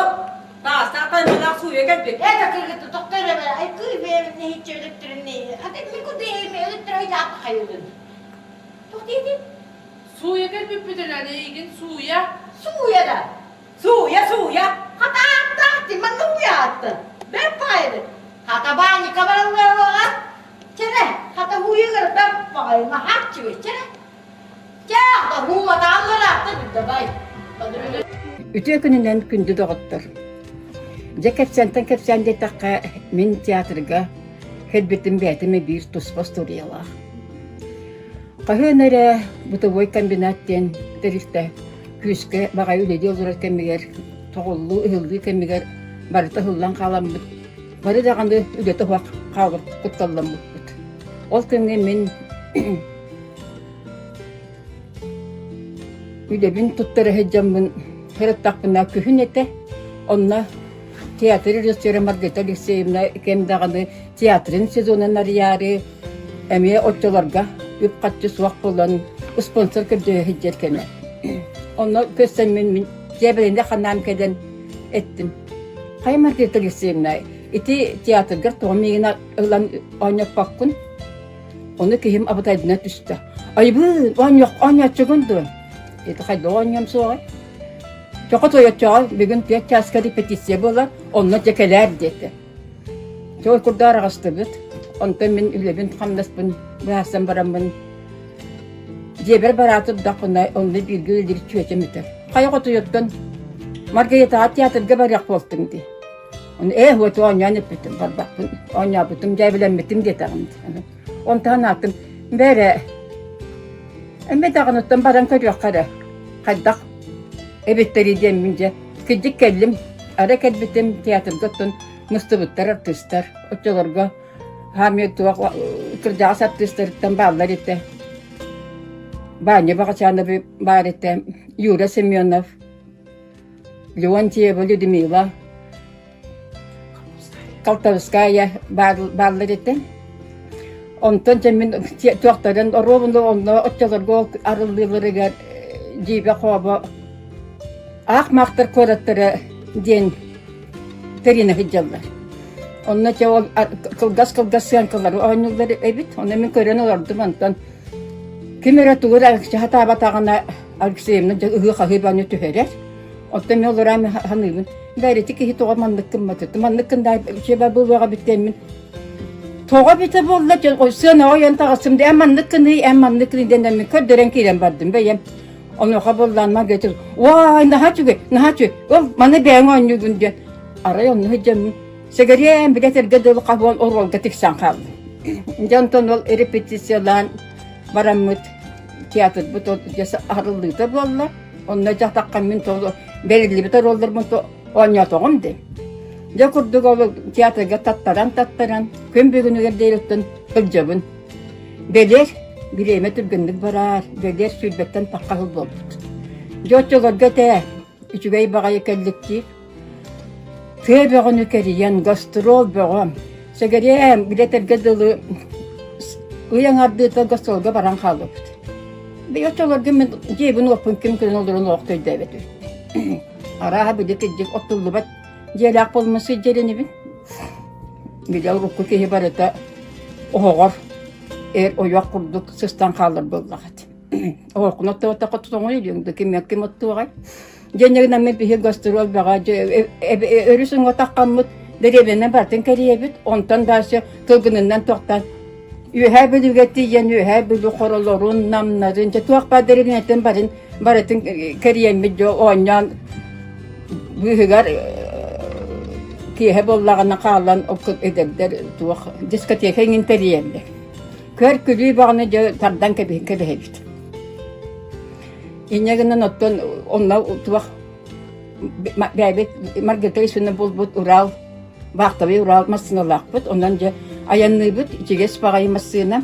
таастаах таймалаах сууйа кэлбит. Это кыргытты тохтор эбэ, ай кый бэйэбин нэһиччэ өлөттөрүн хата ми куды эми өлөттөрө айдааппа хайылын. Тохтиэтин? Сууйа кэлбиппит өлөн эйигин сууйа. Сууйа да. Сууйа, сууйа. Хата ааттаах ти манна уйаатты. Бэр паайды. Хата бааньыка бараллаҕа. Чэрэ, хата һууйа бэр паайы махааччыгы, чэрэ. Үтүө күнүнэн күндү доҕоттор! Дьэ кэпсээнтэн кэпсээн диэтэххэ, мин театрга кэлбитим бэйэтим биир туспа остуоруйалаах. Хаһыан эрэ бытовой комбинат диэн тэрилтэ күүскэ баҕайы үлэлии олорор кэмигэр, тоҕуллуу, ыһыллыы кэмигэр барыта ыһыллан хааламмыт, бары даҕаны үлэтэ суох хаалар кутталламмыппыт. Ол кэмҥэ мин Үлэбин туттара сылдьаммын сырыттахпына күһүн этэ. Онно театр режиссера Маргарита Алексеевна кэм даҕаны театрын сезонун арыйаары эмиэ оччолорго үп-харчы суох буолан спонсор көрдөһө сылдьар кэмэ. Онно көрсөммүн мин дьиэбэлэнэ ханаан кэлэн эттим. Хайа Маргарита Алексеевна, ити театргар тоҕо миигин ылан оонньоппоккун? Ону киһим абытайдына түстэ. Айбыы, оонньуох оонньооччугун дуо? Это хайдах оонньуом суоҕай? Чоко тойоччоҕо бүгүн түөрт чааска репетиция буолар, онно дьэ кэлээр диэтэ. Чой курдаа араҕастыбыт. Онтон мин үлэбин-хамнаспын быһаарсан бараммын дьиэбэр барааты турдахпына онно бииргэ үлэлиир чүөчэм этэр. Хайа хотуйуттан Маргаритаҕа театрга барыах буолтуҥ дии. Ону ээ уоту оонньоон эппитим, барбаппын, оонньообутум, дьээбэлэммитим диэтэҕим. Онтон аатым бэрэ эмэ даҕаныттан баран көрүөххэ эрэ хайдах эбиттэрий диэммин дьэ кырдьык кэллим арай кэлбитим театрга оттон мустубуттар артыыстар оччолорго хаамыы туох кырдьаҕас артыыстарыттан бааллар этэ Баанньа Баҕачаанабы баар этэ Юра Семенов Леонтьева Людмила Колтовская бааллар этэ. Онтон дьэ мин туохтарын оруобуна онно оччолорго арыллыыларыгар дьиибэ-хообо аах маахтар куораттара диэн тэринэ сылдьаллар. Онно дьэ ол кылгас-кылгас сыаҥкалары оонньууллар эбит. Ону мин көрөн олордум онтон ким эрэ тугу эрэ сатаабатаҕына Алексеевна дьэ ыһыы-хаһыы баанньа түһэрэр. Оттон мин олорон саныыбын, бээрити киһи тоҕо маннык гымматыт, маннык гындай үчүгэй буолуоҕа эбит Тоҕо эбитэ буолла, сыанаҕа ойон таҕыстым да, эн маннык гыный, эн маннык гыный диэн мин көрдөрөн киирэн бардым бэйэм. Онуоха буоллаан Маргарита, уай, наһаа үчүгэй, наһаа үчүгэй, ол маны бэйэҥ оонньуугун диэн. Арай онно сылдьаммын, сэгэриэм, били этэргэ дылы хабуон оруолга тиксэн хааллым. Дьэ онтон ол репетициялаан бараммыт театрбыт ол дьэ арыллыыта буолла. Онно дьахтахха мин бэриллибит оруолларбын оонньоотоҕум дии. Дьэ курдук ол театрга таттаран-таттаран күн бүгүнүгэр диэриттэн сылдьабын. Бэлиэр бириэмэ түргэнник барар, бэлиэр сүүрбэттэн тахха сыл буолбут. Дьэ оччолорго этэ. Үчүгэй баҕайы кэлликтиир. Тыа бөҕөнү кэрийэн, гастрол бөҕө. Сэгэриэм, билэтэргэ дылы ый аҥардыыта гастролга баран хаалбыппыт. Бэйэ оччолорго мин дьиэбин-уоппун ким көрөн олорон олох өйдөөбөт эбиппин. Арааһа били кырдьык оттуллубат дьиэлээх буолуммун сылдьар инибин. Били урукку киһи барыта оһоҕор эр ойох курдук сыстан хаалар буоллаҕыт. Оһоххун оттоботоххо тутоҥуй диэҥ да ким ким оттуоҕай? Дьэнньэгинэн мин биһи гастрол бөҕө өрүс уҥа таххаммыт дэриэбинэнэн барытын кэрийэбит. Онтон дальше кылгынынан тохтоон Үөһээ Бүлүүгэ тиийэн Үөһээ Бүлүү хоролорун, намнарын, дьэ туох баар дэриэбинэтин барын барытын кэрийэммит дьэ оонньоон быыһыгар киэһэ буоллаҕына хаалан эдэрдэр туох дискотека иҥин тэрийэллэр. Көр-күлүү баҕаны дьэ тардан кэбиһэбит. Инньэ гынан оттон онно туох бэйэбит Маргарита Исина булбут Урал вахтовый Урал массыыналаахпыт. Онон дьэ айанныыбыт ичигэс баҕайы массыына.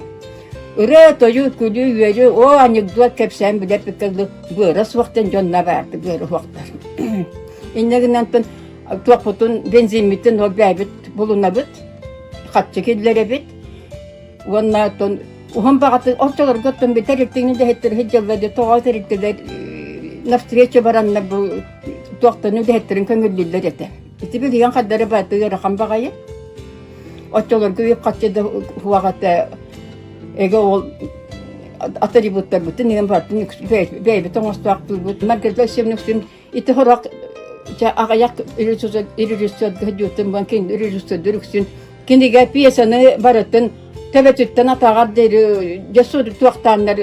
Ырыа-тойуу, күлүү-үөрүү, оо анекдот кэпсээн билэрбиккэ дылы быара суох диэн дьонно баарды быара суохтар. Инньэ гынан туохпутун бензиммитин ол бэйэбит булунабыт, хаччы киллэрэбит. Уонна оттон уһун баҕаты оччолорго оттон бүтэр иртиҥни дэһиттэр сылдьаллар дии тоҕо тэрилтэлэр навстречу бараннар бу туохтан үлэһиттэрин көҥүллүүллэр этэ. Ити билигин хардары бааты ыарахан баҕайы. Оччолорго үп-харчы да суох этэ. Эгэ ол атрибуттарбытын иһин бартын бэйэбит оҥостоохтуурбут. Маргарита Алексеевна үксүн Ити сорох чэ аҕыйах режиссерга дьуутун бан кин режиссердэр үксүн кинигэ пьесаны барытын төбөтүттэн атаҕар диэри дьэ туохтааннар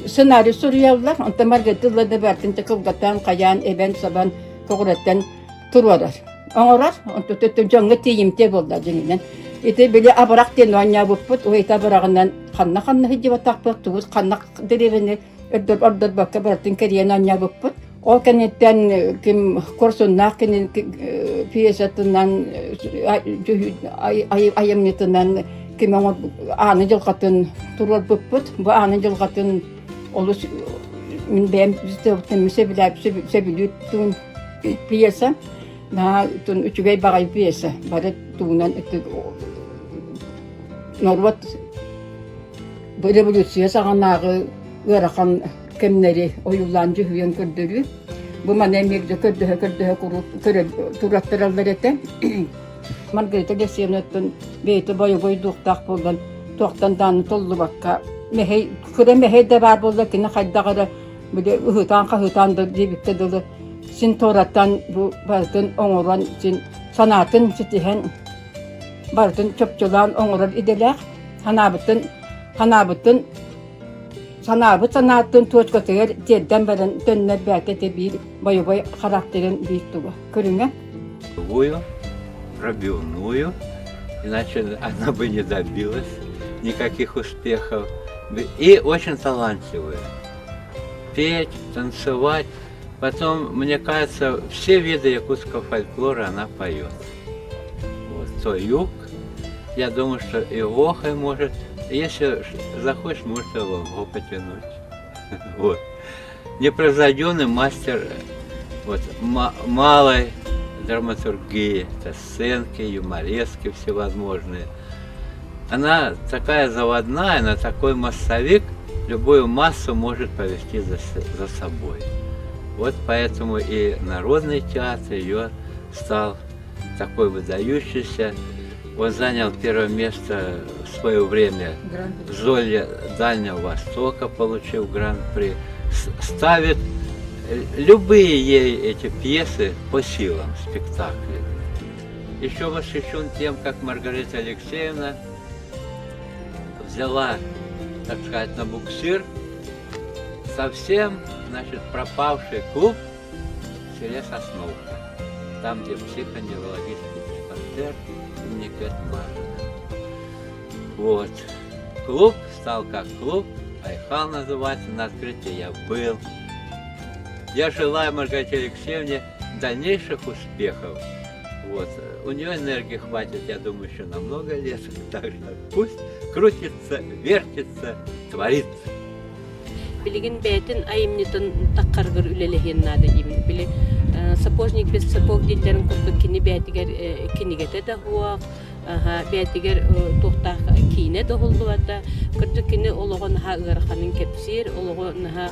сценарий суруйаллар онтон Маргарита ылла да барытын кылгатан хайаан эбэн-сабан көҕүрэттэн туруорар оҥорор онтон дьоҥҥо тиийимтиэ буолла дьиҥинэн ити били абырах диэн оонньообуппут ой ити абыраҕынан ханна-ханна сылдьыбатахпыт тугу ханна дэриэбинэ ордорбокко барытын кэрийэн оонньообуппут. Ол кэнниттэн ким Курсуннаах кини пьесатынан айымньытынан ким Ааны дьылҕатын туруорбуппут. Бу Ааны дьылҕатын олус мин бэйэм сөбүлүүр туун пьеса. Наһаа үчүгэй баҕайы пьеса. Бары тугунан норуот Бу революция саҕанааҕы ыарахан кэмнэри ойуулаан дьүһүйэн көрдөрүү. Бу маны эмиэ көрдөһө-көрдөһө куруук тураттараллар этэ. Маргарита Алексеевнаттан бэйэтэ бойобуой дуохтаах буолан туохтан дааны толлубакка мэһэй кыра мэһэй да баар буолла кини хайдах эрэ били ыһыытаан-хаһыытаан да диэбиккэ дылы син туораттан бу барытын оҥорон син санаатын ситиһэн барытын чопчулаан оҥорор идэлээх Санаабытын, санаабытын, санаабыт санаатын точкатыгар тиэрдэн баран төннөр бэйэтэ ити биир бойобуой характерын биир туга көрүҥэ. Пробивную, иначе она бы не добилась никаких успехов. И очень талантливая. Петь, танцевать. Потом, мне кажется, все виды якутского фольклора она поет. Вот, то юг, я думаю, что и Вохой может, если захочешь, может и Лонго потянуть. Вот. Непревзойденный мастер вот, малой драматургии, это сценки, юморески всевозможные. Она такая заводная, она такой массовик, любую массу может повести за, за собой. Вот поэтому и народный театр ее стал такой выдающийся. Он занял первое место в свое время в зоне Дальнего Востока, получил гран-при. Ставит любые ей эти пьесы по силам, спектакли. Еще восхищен тем, как Маргарита Алексеевна взяла, так сказать, на буксир совсем, значит, пропавший клуб в селе Сосновка, там, где психоневрологический диспансер имени Кэтмарина. Вот. Клуб стал как клуб, Айхал называется, на открытии я был. Я желаю Маргарите Алексеевне дальнейших успехов. Вот. У нее энергии хватит, я думаю, еще на много лет. Так что пусть крутится, вертится, творится. Билигин бэйэтин айымньытын таххарыгар үлэлэһиэн наада диибин. Били сапожник без сапог дииллэрин курдук кини бэйэтигэр кинигэтэ да суох, бэйэтигэр туохтаах киинэ да уһуллубата. Кырдьык кини олоҕо наһаа ыараханын кэпсиир, олоҕо наһаа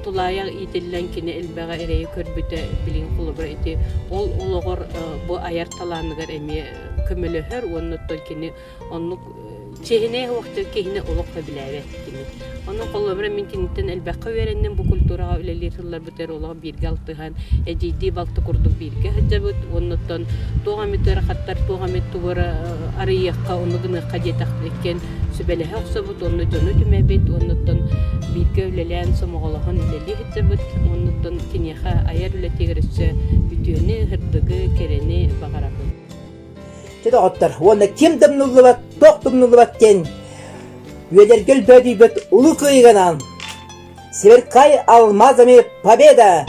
тулаайах иитиллэн кини элбэҕи эрэйи көрбүтэ билигин холобура ити ол олоҕор бу айар талааныгар эмиэ көмөлөһөр уонна оттон кини оннук чиэһинэй уохтар киһини олох сөбүлээбэт кини. Онон холобура мин киниттэн элбэххэ үөрэнним бу культураҕа үлэлиир сылларбытыгар олох бииргэ алтыһан эдьиийдии балты курдук бииргэ сылдьабыт уонна оттон туох эмит ыарахаттар туох эмит тугу эрэ арыйыахха ону гыныахха диэтэхпит сүбэлэһэ охсобут уонна дьону түмэбит уонна оттон бииргэ үлэлээн сомоҕолоһон үлэлии сылдьабыт уонна оттон киниэхэ айар үлэтигэр өссө үтүөнү, сырдыгы, кэрэни баҕарабын. Чэ доҕоттор, уонна ким да умнуллубат, туох да умнуллубат диэн үөдэргэ өлбөөдүйбэт улуу кыайыыга Сверкай алмазами победа!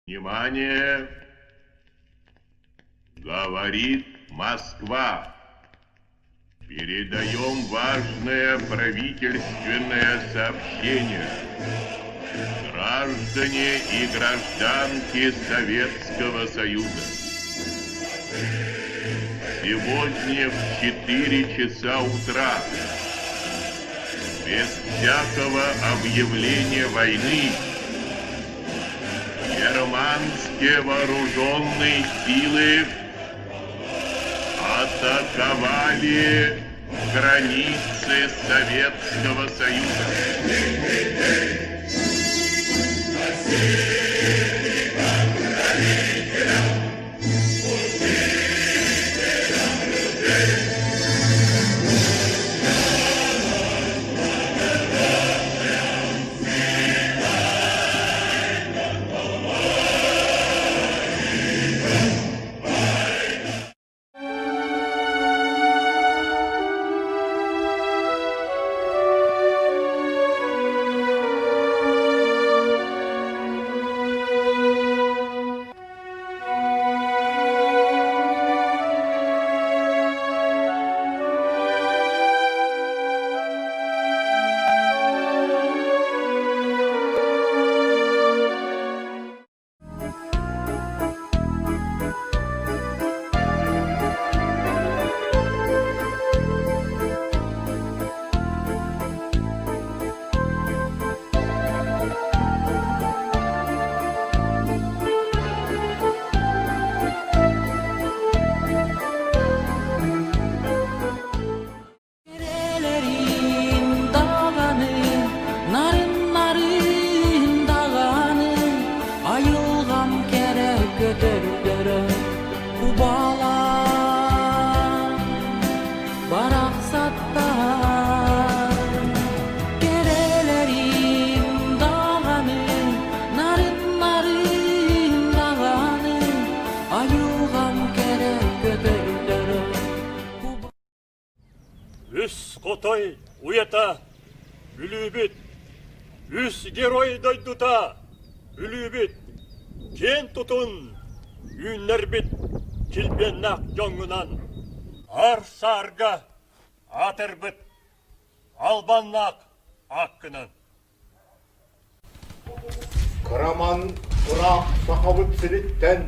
Внимание! Говорит Москва. Передаем важное правительственное сообщение. Граждане и гражданки Советского Союза. Сегодня в 4 часа утра без всякого объявления войны германские вооруженные силы атаковали границы Советского Союза. Эрэлэрим даҕаны, нарын-нарын даҕаны, айылҕам кэрэ көтөрдөрө кубалаан барахсаттар. Кэрэлэрим даҕаны, нарын-нарын даҕаны, айылҕам кэрэ көтөрдөрө Үс хотой уйата Бүлүүбүт, үс герой дойдута Бүлүүбүт, киэн тутун үүннэрбит килбиэннээх дьоҥҥунан аар-саарга аатырбыт албаннаах ааккынан. Кыраман ыраах Сахабыт сириттэн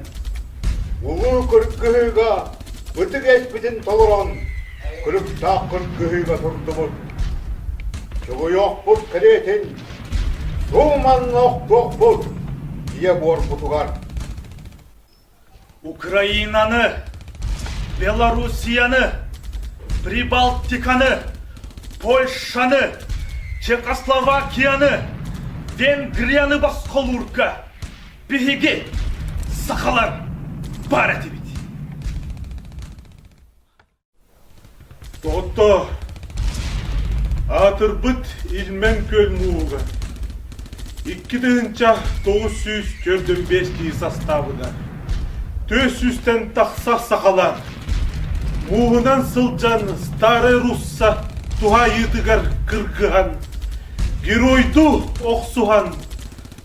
улуу кыргыһыыга ытык эспитин толорон, кырыктаах кыргыһыыга турдубут. Чугуйуохпут кэриэтин, сууманна охтуохпут ийэ буорбутугар. Украинаны, Белоруссияны, Прибалтиканы, Польшаны, Чехословакияны, Венгрияны босхолуурга биһиги, сахалар, баар этибит. Доҕоттоор, аатырбыт Ильмень күөл мууһугар 2945 киһи састаабыгар 400-тэн тахса сахалар мууһунан сылдьан Старай Русса туһаайыытыгар кыргыһан, геройдуу охсуһан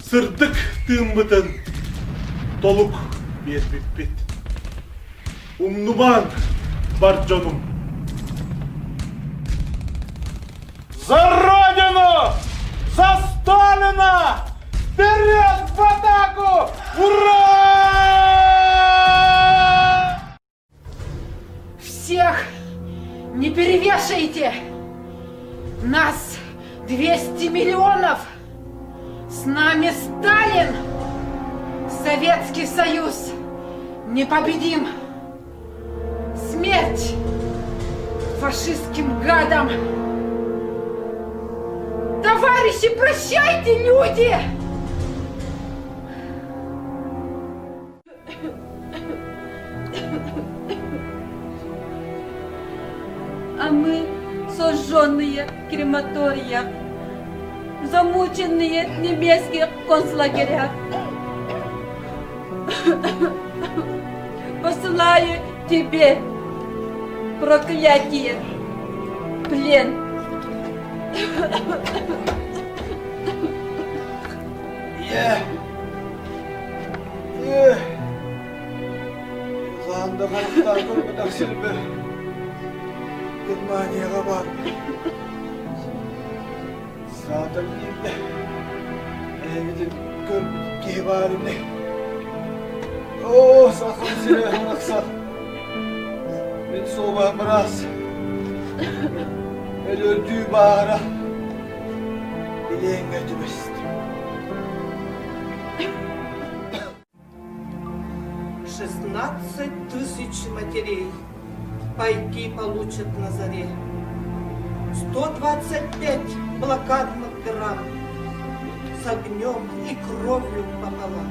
сырдык тыыммытын толук биэрбиппит. Умнумаҥ, бар дьонум! За Родину! За Сталина! Вперед в атаку! Ура! Всех не перевешайте! Нас 200 миллионов! С нами Сталин! Советский Союз! Непобедим! Смерть фашистским гадам! Товарищи, прощайте, люди! А мы, сожженные в крематориях, замученные в немецких концлагерях, посылаю тебе проклятие, плен. Yeah. Ээ, хаһан да харахтаан көрбөтөх сирбэр Германияҕа баарбын. Саатар биирдэ эһигитин көрбүт киһи баар ини. Оо, сахам сирэ барахсан. Мин суобаһым ыраас. Өлөрдүү баара билиэҥҥэ түбэстим. 16 тысяч матерей пайки получат на заре. 125 блокадных грамм с огнем и кровью пополам.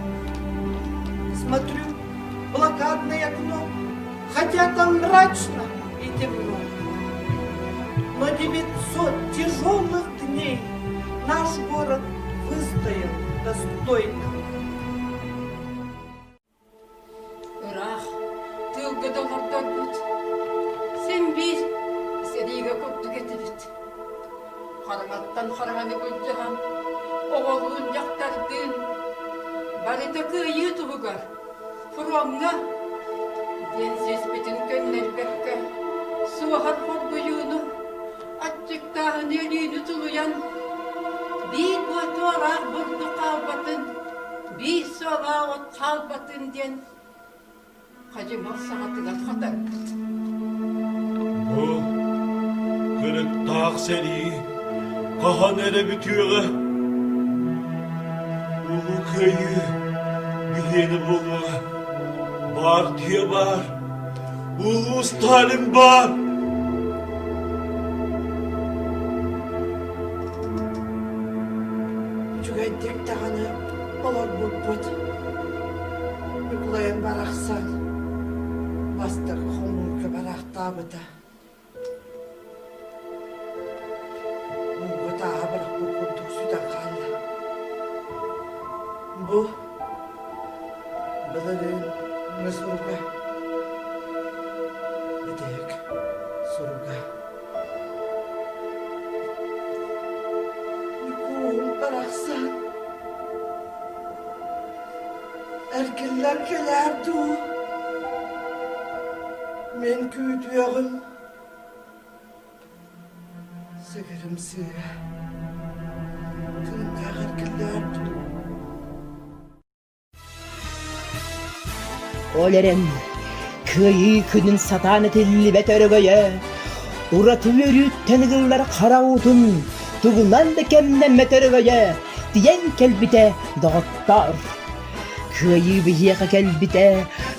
Смотрю, блокадное окно, хотя там мрачно и темно. Но 900 тяжелых дней наш город выстоял достойно. Ыраах тыылга доҕордорбут син биир сэриигэ курдук этибит. Хараҥаттан хараҥаны былдьаһан, оҕолуун дьахтардыын барыта кыайыы туһугар фроҥҥа диэн сиэспитин көннөрбөккө суоһар хоргуйууну Аччыктааһыны өлүүнү тулуйан, биир буотуолаах бурдук хаалбатын, биир суолаах от хаалбатын диэн хадьымал саҕатыгар хатарбыт. Бу кырыктаах сэрии хаһан эрэ бүтүөҕэ. Улуу Кыайыы биһиэнэ буолуоҕа. Баартыйа баар, Улуу Сталин баар! Үчүгэйдик даҕаны олорбуппут. Ньукулайым барахсан бастакы хомуурга бараахтаабыта. Ууга тааһа бырахпыт курдук сүтэн хаалла. Бу былырыын суруга бүтэһик суруга. Ньукуум барахсан эргиллэн кэлээр дуу Мин күүтүөҕүм Сэгэрим сыыһа тыыннаах эргиллээр дуу Ол эрэн, Кыайыы күнүн сатаан этиллибэт өрөгөйө, ураты үөрүүттэн ыгыллар хара уутун. тугунан да кэмнэммэт өрөгөйө тиийэн кэлбитэ доҕоттоор. Кыайыы биһиэхэ кэлбитэ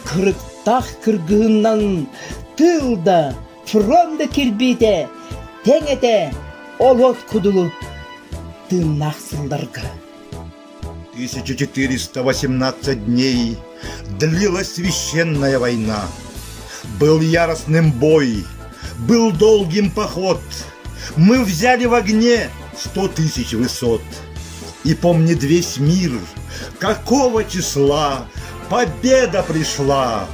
кырыктаах кыргыһынан тыыл да, фронт да кирбиитэ тэҥ этэ ол от кудулу тыыннаах сылларга. 1418 дней длилась священная война. Был яростным бой, был долгим поход. Мы взяли в огне сто тысяч высот. И помнит весь мир, какого числа победа пришла.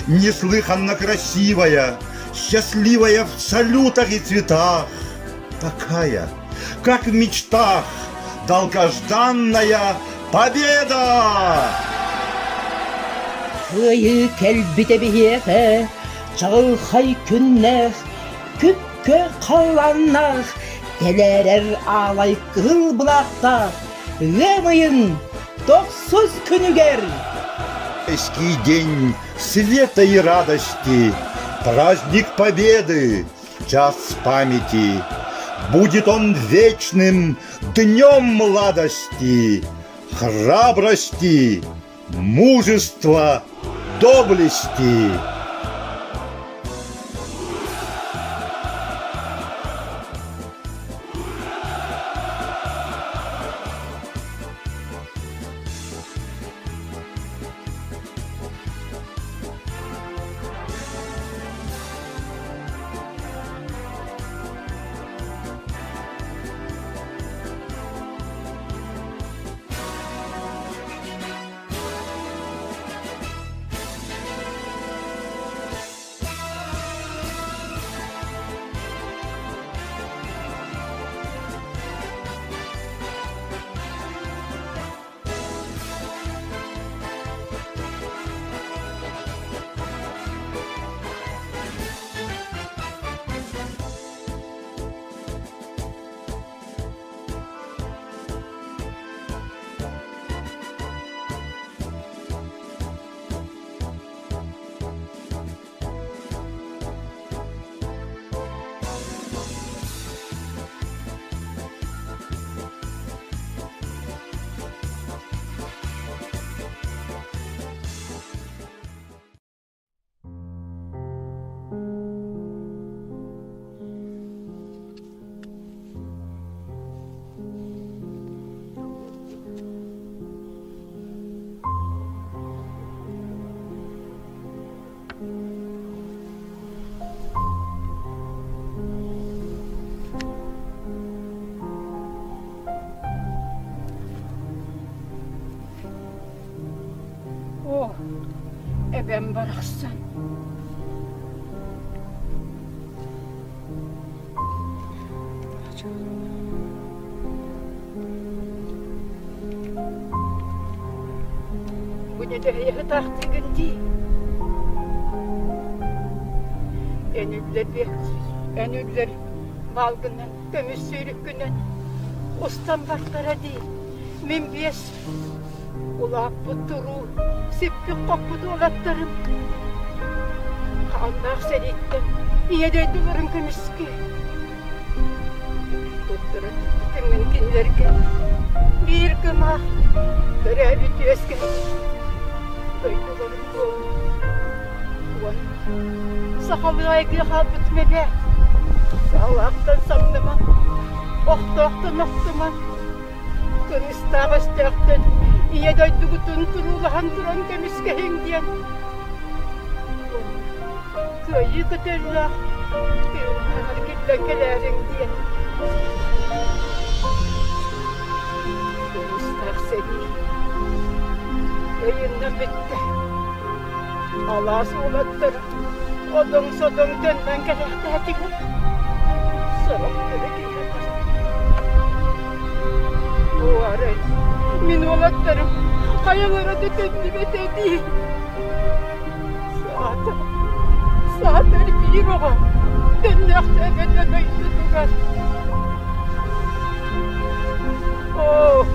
Неслыханно красивая, счастливая в салютах и цветах. Такая, как в мечтах, долгожданная победа! Кыайыы кэлбитэ биһиэхэ, чаҕылхай күннээх, күпкэ халлааннаах, тэлээрэр аалай кыһыл былаахтаах ыам ыйын тохсус күнүгэр Майский день света и радости, праздник Победы, час памяти. Будет он вечным днем младости, храбрости, мужества, доблести. О, эбэм барахсан. Бу нэдэһэйэһи таахтыгын дии. Эн үллэр эн үллэр баалгынан, көмүс сүүрүккүнэн устан бартара дии. Мин биэс улааппыт туруу, сиппит-хоппут уолаттарым хааннаах сэрииттэн ийэ дойдуларын көмүскүү Туттара түспүтүҥҥүн кинилэргэ биир кымаах төрөөбүт үөскээбит дойдуларын буолун уонна сахалыы айгыы хаалбытым эбээт саалаахтан самнымаҥ охтоохтон охтумаҥ кырыыстаах өстөөхтөн ийэ дойдугутун туруулаһан туран көмүскэһиҥ диэн Кыайыы көтөллөөх тыыннааҕар киллэн кэлээриҥ диэн. Кырыыстаах сэрии ыйыннан бүттэ. Алаас уолаттара одоҥ-содоҥ төннөн кэлээхтээтилэр. Сорохторо киһиэхэ Оо, арай, мин уолаттарым хайалара да төннүбэтэ дии. Саатар, саатар биир оҕо төннөөхтөөбөтө дойдутугар. Оо,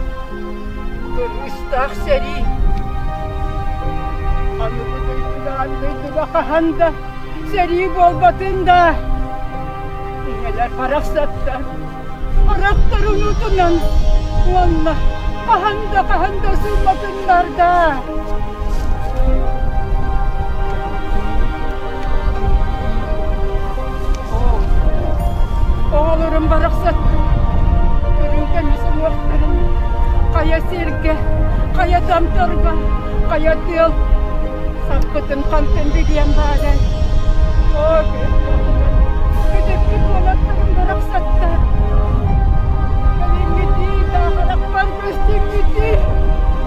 кырыыстаах сэрии! Аныгы дойдуга аан дойдуга хаһан да сэрии буолбатын да, ийэлэр барахсаттар. Харахтарын уутунан уонна хаһан да хаһан да суумматыннар да. Оҕолорум барахсаттар үрүҥ көмүс уҥуохтарын хайа сиргэ, хайа томторго, хайа тыал саппытын хантан билиэм баарай. Оо, көтөппүт уолаттарым барахсаттар. Кэлиҥҥитии таахарахпар көстүҥҥүтүй,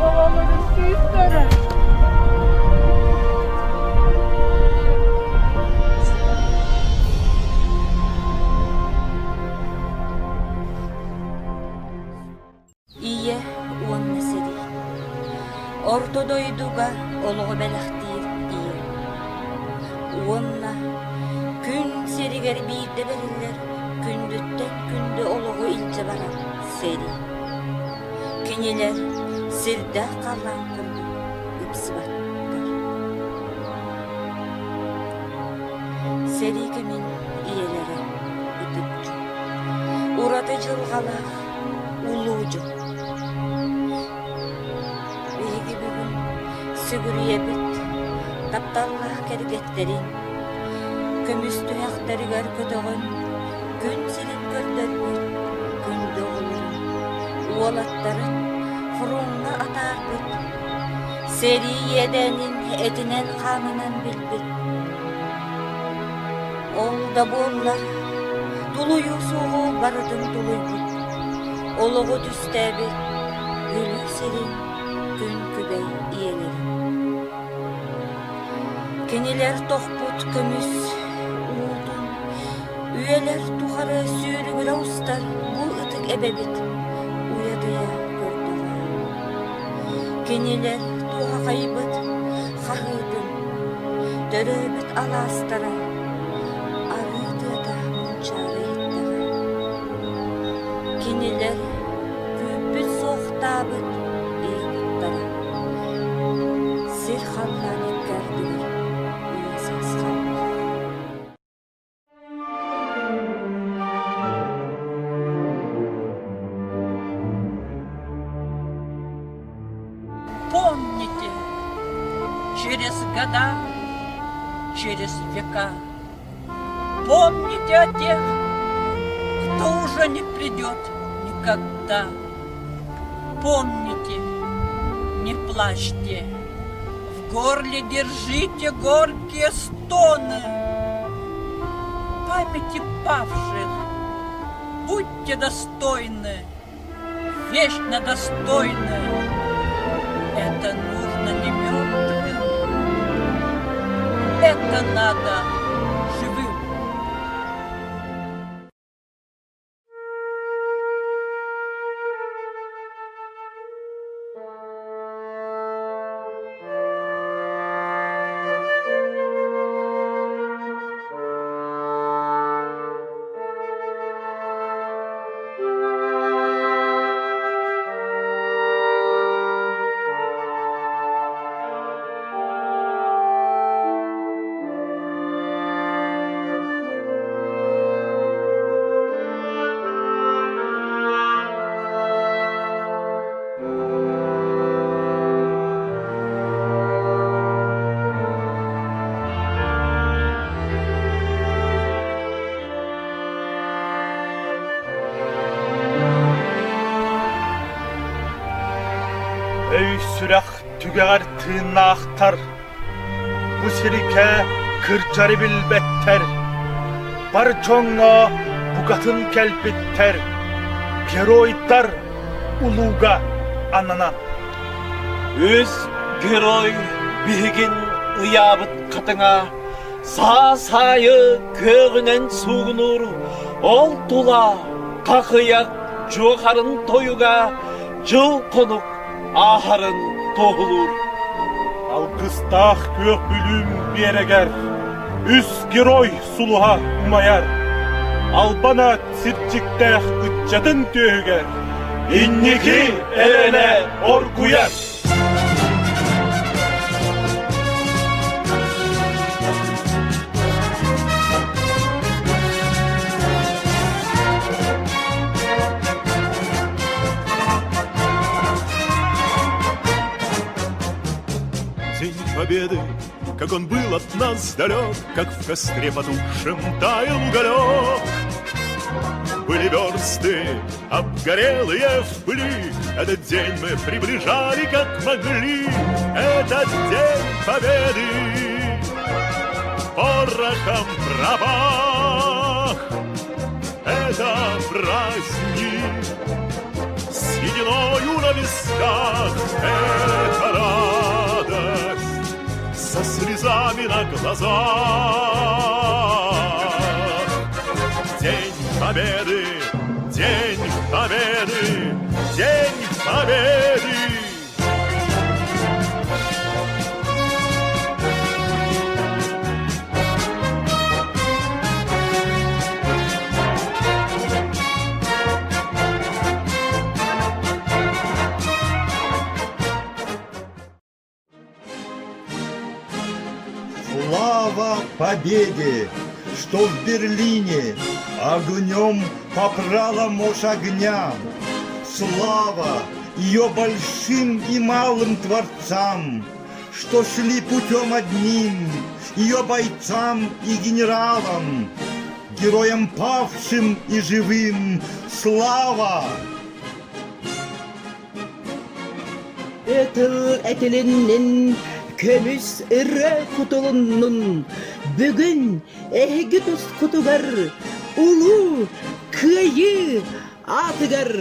оҕолорум сыыстара. Ийэ уонна сэрии. Орто дойдуга олоҕу бэлэхтиир ийэ. Уонна күн сиригэр биирдэ бэриллэр күндүттэн күндү олоҕу илдьэ барар сэрии. Кинилэр сирдээх халлаан курдук ыпсыбаттар. Сэрии кэмин ийэлэрэ ытык дьон, ураты дьылҕалаах улуу дьон. Биһиги бүгүн сүгүрүйэбит тапталлаах кэргэттэрин, көмүс түһэхтэригэр көтөҕөн күн сирин көрдөрбүт күндү оҕолорун, уолаттарын фроҥҥа атаарбыт, сэрии иэдээнин этинэн-хаанынан билбит. Ол да буоллар, тулуйуу суоҕу барытын тулуйбут, олоҕу түстээбит Бүлүү сирин күн күбэй ийэлэрин. Кинилэр тохпут көмүс уутун үйэлэр тухары сүүрүгүрэ устар бу ытык эбэбит уйадыйа көрдөҕө. Кинилэр туһаҕайбыт хаһыытын, төрөөбүт алаастара арыы тыата мунчаара иһиттэҕэ. Кинилэр күүппүт суохтаабыт ийэ куттара сир халлаан икки ардыгар үйэ саас хаалла. Помните, через года, через века, Помните о тех, кто уже не придет никогда. Помните, не плачьте, в горле держите горькие стоны. Памяти павших будьте достойны, вечно достойны. Это нужно не мертвым, это надо живым. Өй-сүрэх түгэҕэр тыыннаахтар, бу сирикэ кырдьары билбэттэр, бар дьоҥҥо букатын кэлбиттэр, геройдар улууга ананан. Үс герой биһигин ыйаабыт хатыҥа саас аайы күөҕүнэн суугунуур, ол тула хахыйах дьуохарын тойуга дьыл-хонук ааһарын туоһулуур. Алгыстаах күөх бүлүүм биэрэгэр үс герой сулуһа умайар, албан аат сирдьиктээх ыччатын түөһүгэр инники эрэнэ оргуйар. Победы, как он был от нас далек, Как в костре потухшем таял уголек. Были версты, обгорелые в пыли, Этот день мы приближали, как могли, Этот день Победы порохом пропах. Это праздник с сединою на висках, Это радость со слезами на глазах. День Победы, День Победы, День Победы! Слава Победе, что в Берлине огнем попрала мощь огня. Слава ее большим и малым творцам, что шли путем одним, ее бойцам и генералам, героям павшим и живым. Слава! Тыл этилиннин, көмүс ырыа кутулуннун, бүгүн эһиги тускутугар улуу Кыайыы аатыгар!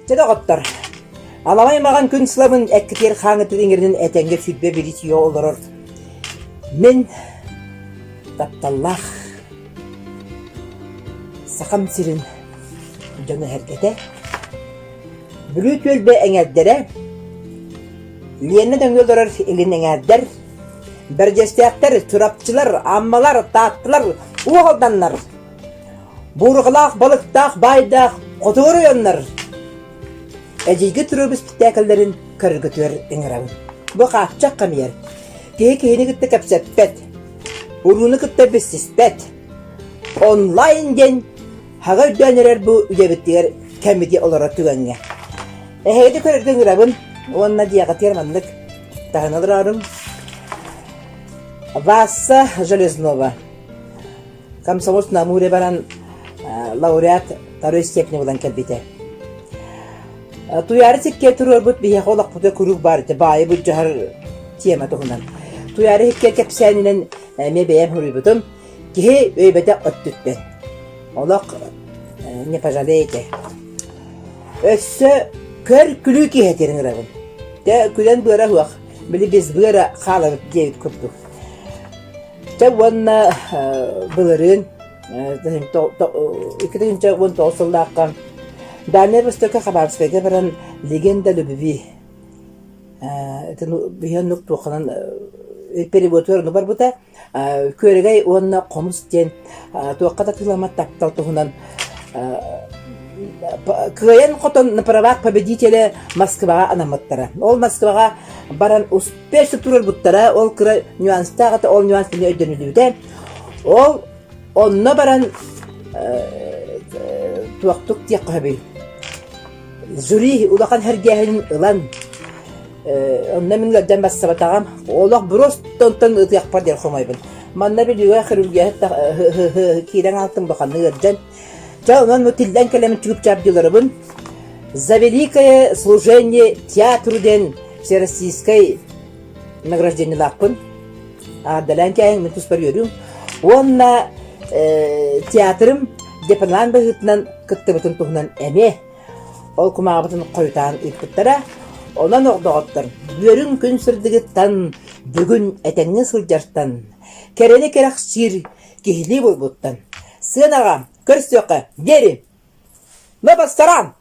Чэ доҕоттор, аламай маҕан күн сылабын эккитиэр хааҥытын иҥэринэн этэҥҥэ 20 бириис олорор. Мин тапталлаах Сахам сирин дьоно-сэргэтэ, Бүлүү түөлбэ эҥэрдэрэ, Лиэнэ нөҥүө олорор илин эҥээрдэр, Бэрдьиэстээхтэр, Чурапчылар, Аммалар, Таатталар, Уох Алданнар, буурҕалаах, балыктаах, баайдаах хотугу оройуоннар Эдьиийгэ туруорбут испиктээкэллэрин көрөргүтүгэр ыҥырабын. Бу хааччах хамыйар. Киһи киһини кытта кэпсэппэт, урууну кытта билсиспэт. Онлайн диэн хаҕа өйдөөн эрэр бу үйэбитигэр кэмити олорор түгэҥҥэ. Эһиги көрөргө ыҥырабын уонна дьиэҕитигэр маннык таһына олорорум. Васса Железнова Комсомольск на Амуре баран лауреат второй степени булан кэлбитэ. Туйаары сиккиэ туруорбут биһиэхэ олохпутугар куруук баар этэ, баайы былдьаһар тема туһунан. Туйаары сиккиэ кэпсээнинэн эмиэ бэйэм суруйбутум. Киһи өйбөтөх өттүттэн. Олох не пожалеете. Өссө көр күлүү киһи этэрин ырабын. Дьэ күлэн быара суох, били без быара хаалабыт диэбит курдук. Чэ уонна былырыын 2019 сыллаахха Дальнай Востокка Хабаровскайга баран «Легенда любви» биһи оннук туохханан переводугар ону барбыта Күөрэгэй уонна хомус диэн туохха да тыламмат таптал туһунан кыайан-хотон на правах победителя Москваҕа анаммыттара. Ол Москваҕа баран успешно туруорбуттара, ол кыра нюанстаах этэ, ол нюанс мин өйдөнүллүбүтэ. Ол онно баран туохтук диэххэ сөбүй жюри улахан сэргээһинин ылан онно мин ыалдьан барсыбатаҕым олох просто онтон ытыахпар диэн хомойбун манна Бүлүүгэ хирургия киирэн аалтым буханнык ыалдьан Чэ, онон бу тиллэн кэлэмин чугупчаап дьыларыбын. «За великое служение театру» диэн всероссийскай награждениелаахпын. Аардалаан кээһиҥ мин туспар үөрүүм. Уонна театрым депанан быһыытынан кыттыбытын туһунан эмиэ ол кумааҕыбытын хойутаан ыыппыттара. Онон доҕоттор, үөрүҥ күн сырдыгыттан, бүгүн этэҥҥэ сылдьартан, кэрэни кэрэхсиир киһилии буолбуттан, сыанаҕа көрсүөххэ диэри! Мы постараем!